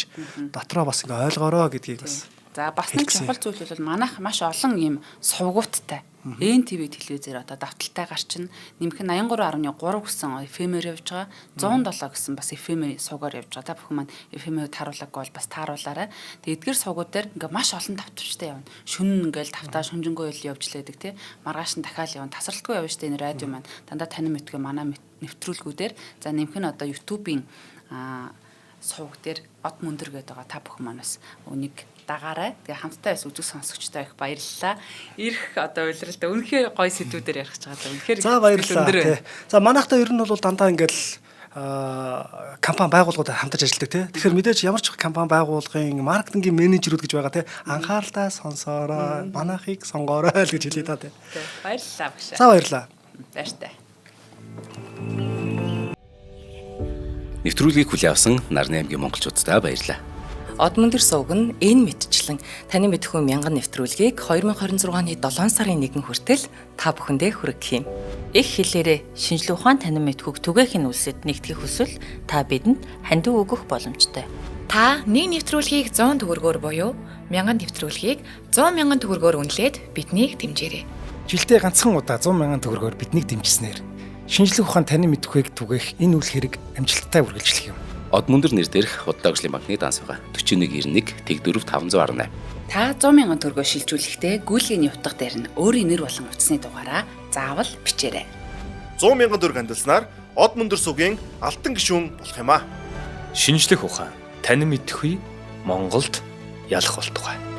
дотроо бас ингээд ойлгоорой гэдгийг бас. За бас нэг чухал зүйл бол манайх маш олон ийм сувгууттай. NTV телевизээр одоо давталтай гарчна. Нэмэх нь 83.3 гэсэн FM-ээр явж байгаа. 107 гэсэн бас FM суугаар явж байгаа. Та бүхэн маань FM-ийг тааруулаагүй бол бас тааруулаарай. Тэгээ эдгээр суугууд дээр ингээ маш олон давтамжтай явна. Шөнө ингээл тавтаа шүнжэнгөө ил явж лээдэг тий. Маргааш нь дахиад явна. Тасралтгүй явна штэ энэ радио маань. Дандаа танин мэдгүй манай нэвтрүүлгүүдээр за нэмэх нь одоо YouTube-ийн сувг дээр од мөндөр гэдэг байгаа. Та бүхэн маань бас үнийг дагаарай. Тэгээ хамтдаа бас үзэг сонсогчтой их баярлалаа. Ирэх одоо улиралд үнэхээр гоё сэдвүүдээр ярих гэж байгаа. Үнэхээр за баярлалаа. За манайхтай ер нь бол дандаа ингээл компани байгууллагуудад хамтарч ажилладаг тий. Тэгэхээр мэдээж ямар ч компани байгууллагын маркетингийн менежерүүд гэж байгаа тий. Анхааралтай сонсоорой, манайхыг сонгоорой л гэж хэлье та тий. Баярлалаа багшаа. За баярлалаа. Баяртай. Нэвтрүүлгийг хүлээн авсан Нарны аймгийн монголчууддаа баярлалаа. Од мөндөр сувг нь энэ мэтчлэн таны мэдхүй мянган нэвтрүүлгийг 2026 оны 7 сарын 1 хүртэл та бүхэндээ хүргэх юм. Их хэлээрээ шинжлэх ухаан танин мэдхүйг түгээхийн үлсэд нэгтгэх хүсвэл та бидэнд хандив өгөх боломжтой. Та нэг нэвтрүүлгийг 100 төгрөгөөр буюу 1000 нэвтрүүлгийг 100 мянган төгрөгөөр үнэлээд биднийг дэмжээрэй. Жилдээ ганцхан удаа 100 мянган төгрөгөөр биднийг дэмжсэнээр шинжлэх ухаан танин мэдхүйг түгээх энэ үйл хэрэг амжилттай үргэлжлэх юм. Од мөндөр нэр дээрх Худалдаа хөгжлийн банкны данс байгаа. 4191 Тэг4 518. Та 100 мянган төгрөгөөр шилжүүлэхдээ гүйлгээний утга дээр нь өөрийн нэр болон утасны дугаараа заавал бичээрэй. 100 мянган төгрөг хандилснаар од мөндөр сугийн алтан гишүүн болох юм аа. Шинжлэх ухаан танин мэдхүй Монголд ялах болтугай.